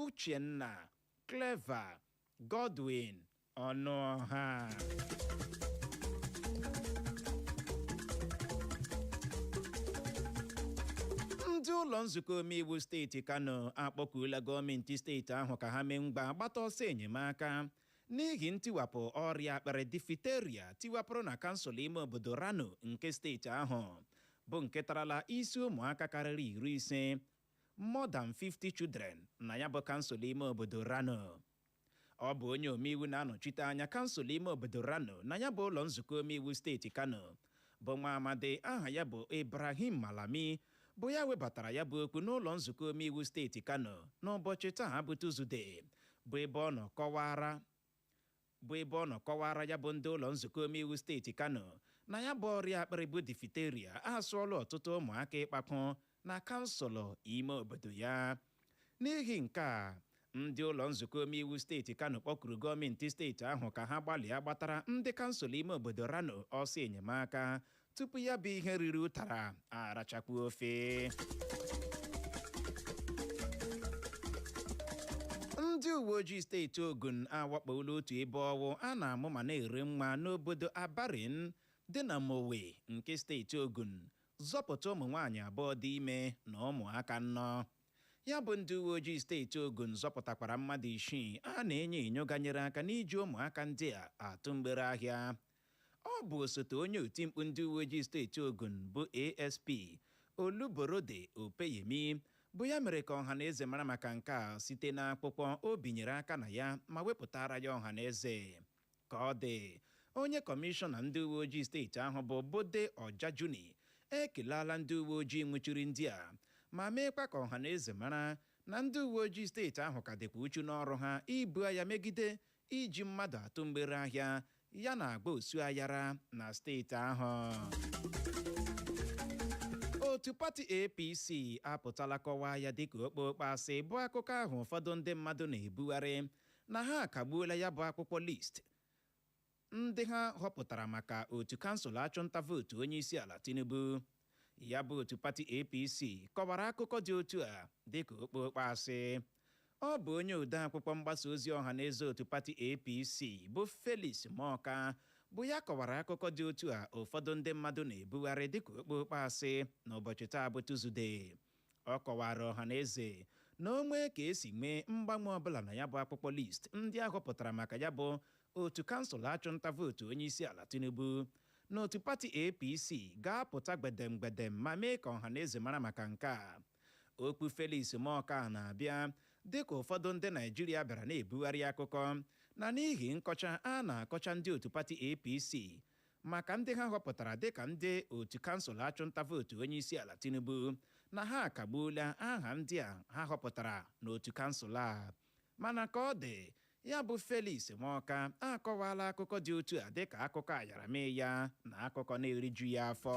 Uchenna Clever Godwin Ọnụọha. Ndị ụlọ nzukọ omeiwu steeti Kano akpọkuola gọọmenti steeti ahụ ka ha mee mgba gbata ọsọ enyemaka n'ihi ntiwapụ ọrịa akpịrị difteria tiwapụrụ na kansụl ime obodo Rano nke steeti ahụ, bụ nke tarala isi ụmụaka karịrị 50, more than 50 children, na ya bụ kansụl ime obodo Rano. Ọ bụ onye omeiwu na-anọchite anya kansụl ime obodo Rano na ya bụ ụlọ nzukọ omeiwu steeti Kano, bụ nwa amadi aha ya bụ Ibrahim Malami, bụ ya webatara ya bụ okwu n'ụlọ nzukọ omeiwu steeti Kano n'ụbọchị taa bụ Tuzdee, bụ ebe ọ nọ kọwara ya bụ ndị ụlọ nzukọ omeiwu steeti Kano na ya bụ ọrịa akpịrị bụ difteria asụọla ọtụtụ ụmụaka ịkpapụ na kansụl ime obodo ya. N'ihi nke a, ndị ụlọ nzukọ omeiwu steeti Kano kpọkuru gọọmenti steeti ahụ ka ha gbalịa gbatara ndị kansụl ime obodo Rano ọsọ enyemaka tupu ya bụ ihe riri ụtara arachakwu ofe. Ndị uwe ojii steeti Ogun awakpola otu ebe ọwụ a na-amụ ma na-ere nwa n'obodo Abarin dị na Mowe nke steeti Ogun, zọpụta ụmụ nwaanyị abụọ dị ime na ụmụaka 4. Ya bụ ndị uwe ojii steeti Ogun zọpụtakwara mmadụ isii a na-enyo enyo ganyere aka n'iji ụmụaka ndị a atụ mgbere ahịa. Ọ bụ osote onye otimkpu ndị uwe ojii steeti Ogun bụ ASP Oluborode Opeyemi bụ ya mere ka ọha na eze mara maka nke a site n'akwụkwọ o binyere aka na ya ma wepụtara ya ọha na eze. Ka ọ dị, onye kọmishọna ndị uwe ojii steeti ahụ bụ Bode Ọjajuni ekelala ndị uwe ojii nwụchiri ndị a ma meekwa ka ọha na eze mara na ndị uwe ojii steeti ahụ ka dịkwa uchu n'ọrụ ha ibu agha megide iji mmadụ atụ mgbere ahịa ya na agba osu ayara na steeti ahụ. Otu pati APC apụtala kọwaa ya dịka okpokpo asị bụ akụkọ ahụ ụfọdụ ndị mmadụ na-ebugharị na ha akagbuola ya bụ akwụkwọ list ndị ha họpụtara maka otu kansụl achụnta vootu onye isi ala Tinubu. Ya bụ otu pati APC kọwara akụkọ dị otu a dịka okpokpo asị. Ọ bụ onye ode akwụkwọ mgbasa ozi ọha na eze otu pati APC bụ Felix Morka bụ ya kọwara akụkọ dị otu a ụfọdụ ndị mmadụ na-ebugharị dịka okpokpo asị n'ụbọchị taa bụ Tuzdee. Ọ kọwara ọha na eze na o nwee ka esi nwee mgbanwe ọbụla na ya bụ akwụkwọ list ndị a họpụtara maka ya bụ otu kansụl achụnta vootu onye isi ala Tinubu, na otu pati APC ga-apụta gbedem gbedem ma mee ka ọha na eze mara maka nke a. Okwu Felix Morka na-abịa dịka ụfọdụ ndị Naijiria bịara na-ebugharị akụkọ na n'ihi nkọcha a na-akọcha ndị otu pati APC maka ndị ha họpụtara dịka ndị otu kansụl achụnta vootu onye isi ala Tinubu, na ha akagbuola aha ndị a ha họpụtara n'otu kansụl a. Mana ka ọ dị, ya bụ Felix Morka akọwala akụkọ dị otu a dịka akụkọ ayaramee ya na akụkọ na-eriju ya afọ.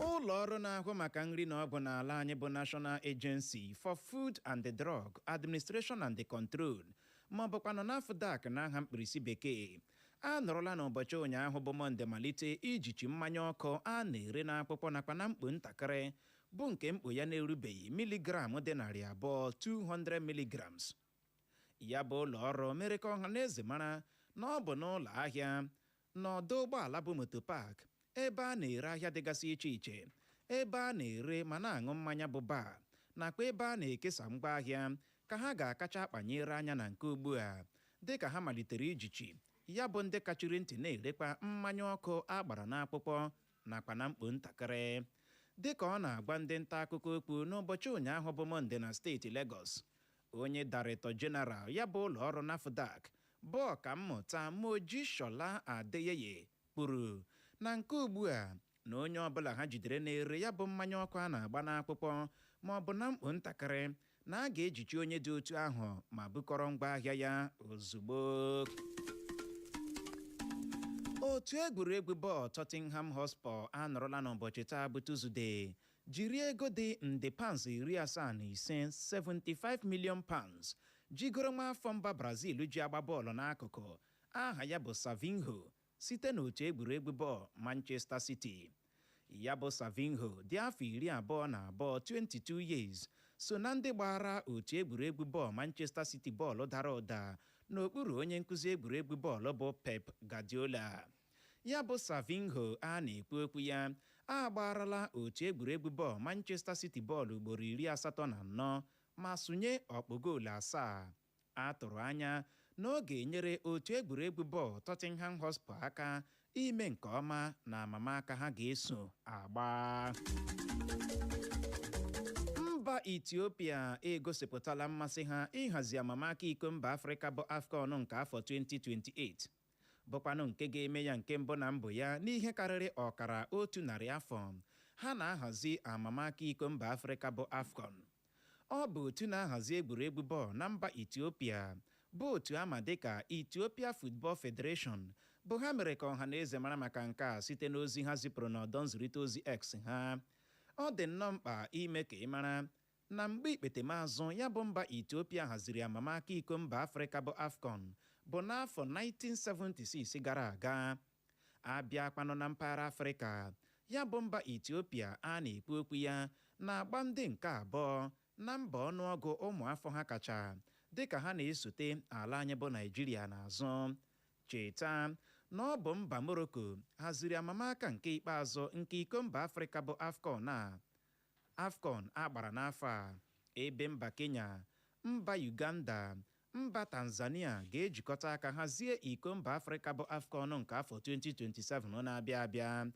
Ụlọ ọrụ na-ahụ maka nri na ọgwụ n'ala anyị bụ National Agency for Food and Drug Administration and Control, ma ọ bụkwanụ NAFDAC n'aha mkpirisi bekee, a nọrọla n'ụbọchị ụnyaahụ bụ Mọnde malite ijichi mmanya ọkụ a na-ere n'akwụkwọ nakwa na mkpo ntakịrị bụ nke mkpo ya na-erubeghị miligram dị 200, 200 milligrams. Ya bụ ụlọ ọrụ mere ka ọha na eze mara na ọ bụ n'ụlọ ahịa, n'ọdọ ụgbọala bụ moto park, ebe a na-ere ahịa dịgasị iche iche, ebe a na-ere ma na-aṅụ mmanya bụ baa, nakwa ebe a na-ekesa ngwaahịa ka ha ga-akacha akpanyere anya na nke ugbu a, dịka ha malitere ijichi ya bụ ndị kachiri ntị na-erekwa mmanya ọkụ agbara n'akwụkwọ nakwa na mkpo ntakịrị. Dịka ọ na-agwa ndị nta akụkọ okwu n'ụbọchị ụnyaahụ bụ Mọnde na steeti Legọs, onye Director General ya bụ ụlọ ọrụ NAFDAC bụ ọkammụta Mojísọ́lá Adeyeye kwuru na nke ugbu a na onye ọbụla ha jidere na-ere ya bụ mmanya ọkụ a na-agba n'akwụkwọ ma ọ bụ na mkpo ntakịrị, na a ga-ejichi onye dị otu ahụ ma bukọrọ ngwaahịa ya ozugbo. Otu egwuregwu bọọlụ Tottenham Hotspur anọrọla n'ụbọchị taa bụ Tuzdee jiri ego dị nde pounds 75, £75 million, jigoro nwa afọ mba Brazil ji agba bọọlụ n'akụkụ aha ya bụ Savinho site n'otu egwuregwu bọọlụ Manchester City. Ya bụ Savinho dị afọ 22, 22 years, so na ndị gbara otu egwuregwu bọọlụ Manchester City bọọlụ dara ụda n'okpuru onye nkụzi egwuregwu bọọlụ bụ Pep Guardiola. Ya bụ Savinho a na-ekwu okwu ya agbarala otu egwuregwu bọọlụ Manchester City bọọlụ ugboro 84 ma sụnye ọkpụ goolu asaa. A tụrụ anya na ọ ga-enyere otu egwuregwu bọọlụ Tottenham Hotspur aka ime nke ọma na amamaka ha ga-eso agba. Mba Ethiopia egosipụtala mmasị ha ịhazi amamaka iko mba Afrịka bụ AFCON nke afọ 2028, bụkwanụ nke ga-eme ya nke mbụ na mbụ ya n'ihe karịrị ọkara otu narị afọ ha na-ahazi amamaka iko mba Afrịka bụ AFCON. Ọ bụ otu na-ahazi egwuregwu bọọlụ na mba Ethiopia bụ otu ama dịka Ethiopia Football Federation bụ ha mere ka ọha na eze mara maka nke a site n'ozi ha zipụrụ n'ọdọ nzirịta ozi X ha. Ọ dị nnọọ mkpa ime ka ị mara na mgbe ikpetemazụ ya bụ mba Ethiopia haziri amamaka iko mba Afrịka bụ AFCON bụ n'afọ 1976 gara aga. Abịa kpanụ na mpaghara Afrịka, ya bụ mba Ethiopia a na-ekwu okwu ya na-agba ndị nke abụọ na mba ọnụọgụ ụmụafọ ha kacha, dịka ha na-esote ala anyị bụ Naijiria n'azụ. Cheta na ọ bụ mba Morocco haziri amamaka nke ikpeazụ nke iko mba Afrịka bụ AFCON a AFCON agbara n'afọ a, ebe mba Kenya, mba Uganda, mba Tanzania ga-ejikọta aka hazie iko mba Afrịka bụ AFCON nke afọ 2027 na-abịa abịa.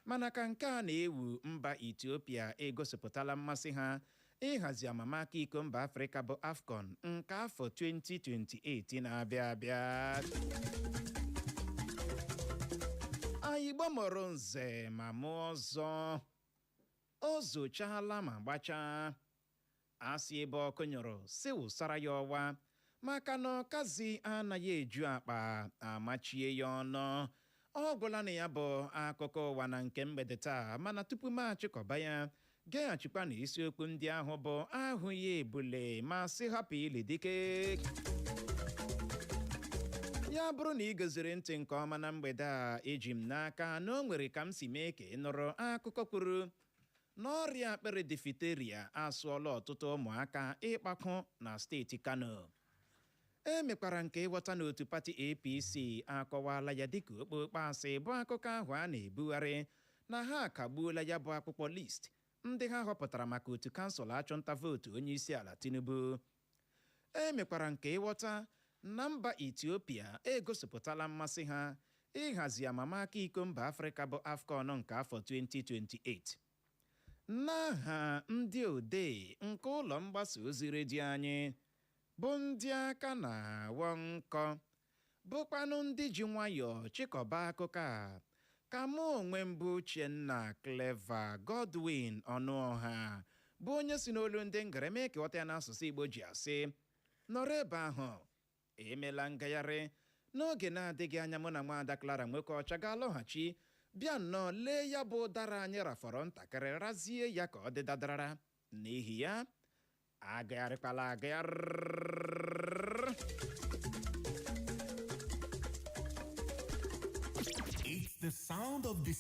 Mana ka nke a na-ewu, mba Ethiopia egosipụtala mmasị ha ịhazi amamaka iko mba Afrịka bụ AFCON nke afọ 2028 na-abịa abịa. Anyị gbamọrọ nze ma mụọ ọzọ, o zochaala ma gbachaa. Asị ebe ọkụ nyụrụ si wụsara ya ọwa, maka na ọkazi anaghị eju akpa amachie ya ọnụ. Ọ gwụla na ya bụ akụkọ ụwa na nke mgbede taa. Mana tupu m achịkọba ya, geghachikwa na isiokwu ndị ahụ bụ ahụghị ebule ma sị hapụ ili dike. Ya bụrụ na ị goziri ntị nke ọma na mgbede a, eji m n'aka na o nwere ka m si mee ka ị nụrụ akụkọ kwuru na ọrịa akpịrị diphtheria asụọla ọtụtụ ụmụaka ịkpakụ na steeti Kano. E mekwara nke ịghọta n'otu pati APC akọwala ya dịka okpokpo asị bụ akụkọ ahụ a na-ebugharị na ha akagbuola ya bụ akwụkwọ list ndị ha họpụtara maka otu kansụl achụnta vootu onye isi ala Tinubu. E mekwara nke ịghọta na mba Ethiopia egosipụtala mmasị ha ịhazi amamaka iko mba Afrịka bụ AFCON nke afọ 2028. N'aha ndị odee nke ụlọ mgbasa ozi redio anyị bụ ndị aka na-awọ nkọ, bụkwanụ ndị ji nwayọọ chịkọba akụkọ a, ka mụ onwe m bụ Uchenna Clever Godwin Ọnụọha, bụ onye si n'olu ndị ngara mee ka ghọta ya n'asụsụ Igbo, ji asị nọrọ ebe ahụ, emela ngagharị. N'oge na-adịghị anya, mụ na nwaada Clara nwoke ọcha ga-alọghachi bịa nnọọ lee ya bụ ụdara anyị rafọrọ ntakịrị razie ya ka ọ dị dadarara. N'ihi ya, agagharịkwala agagharị. It's the sound of the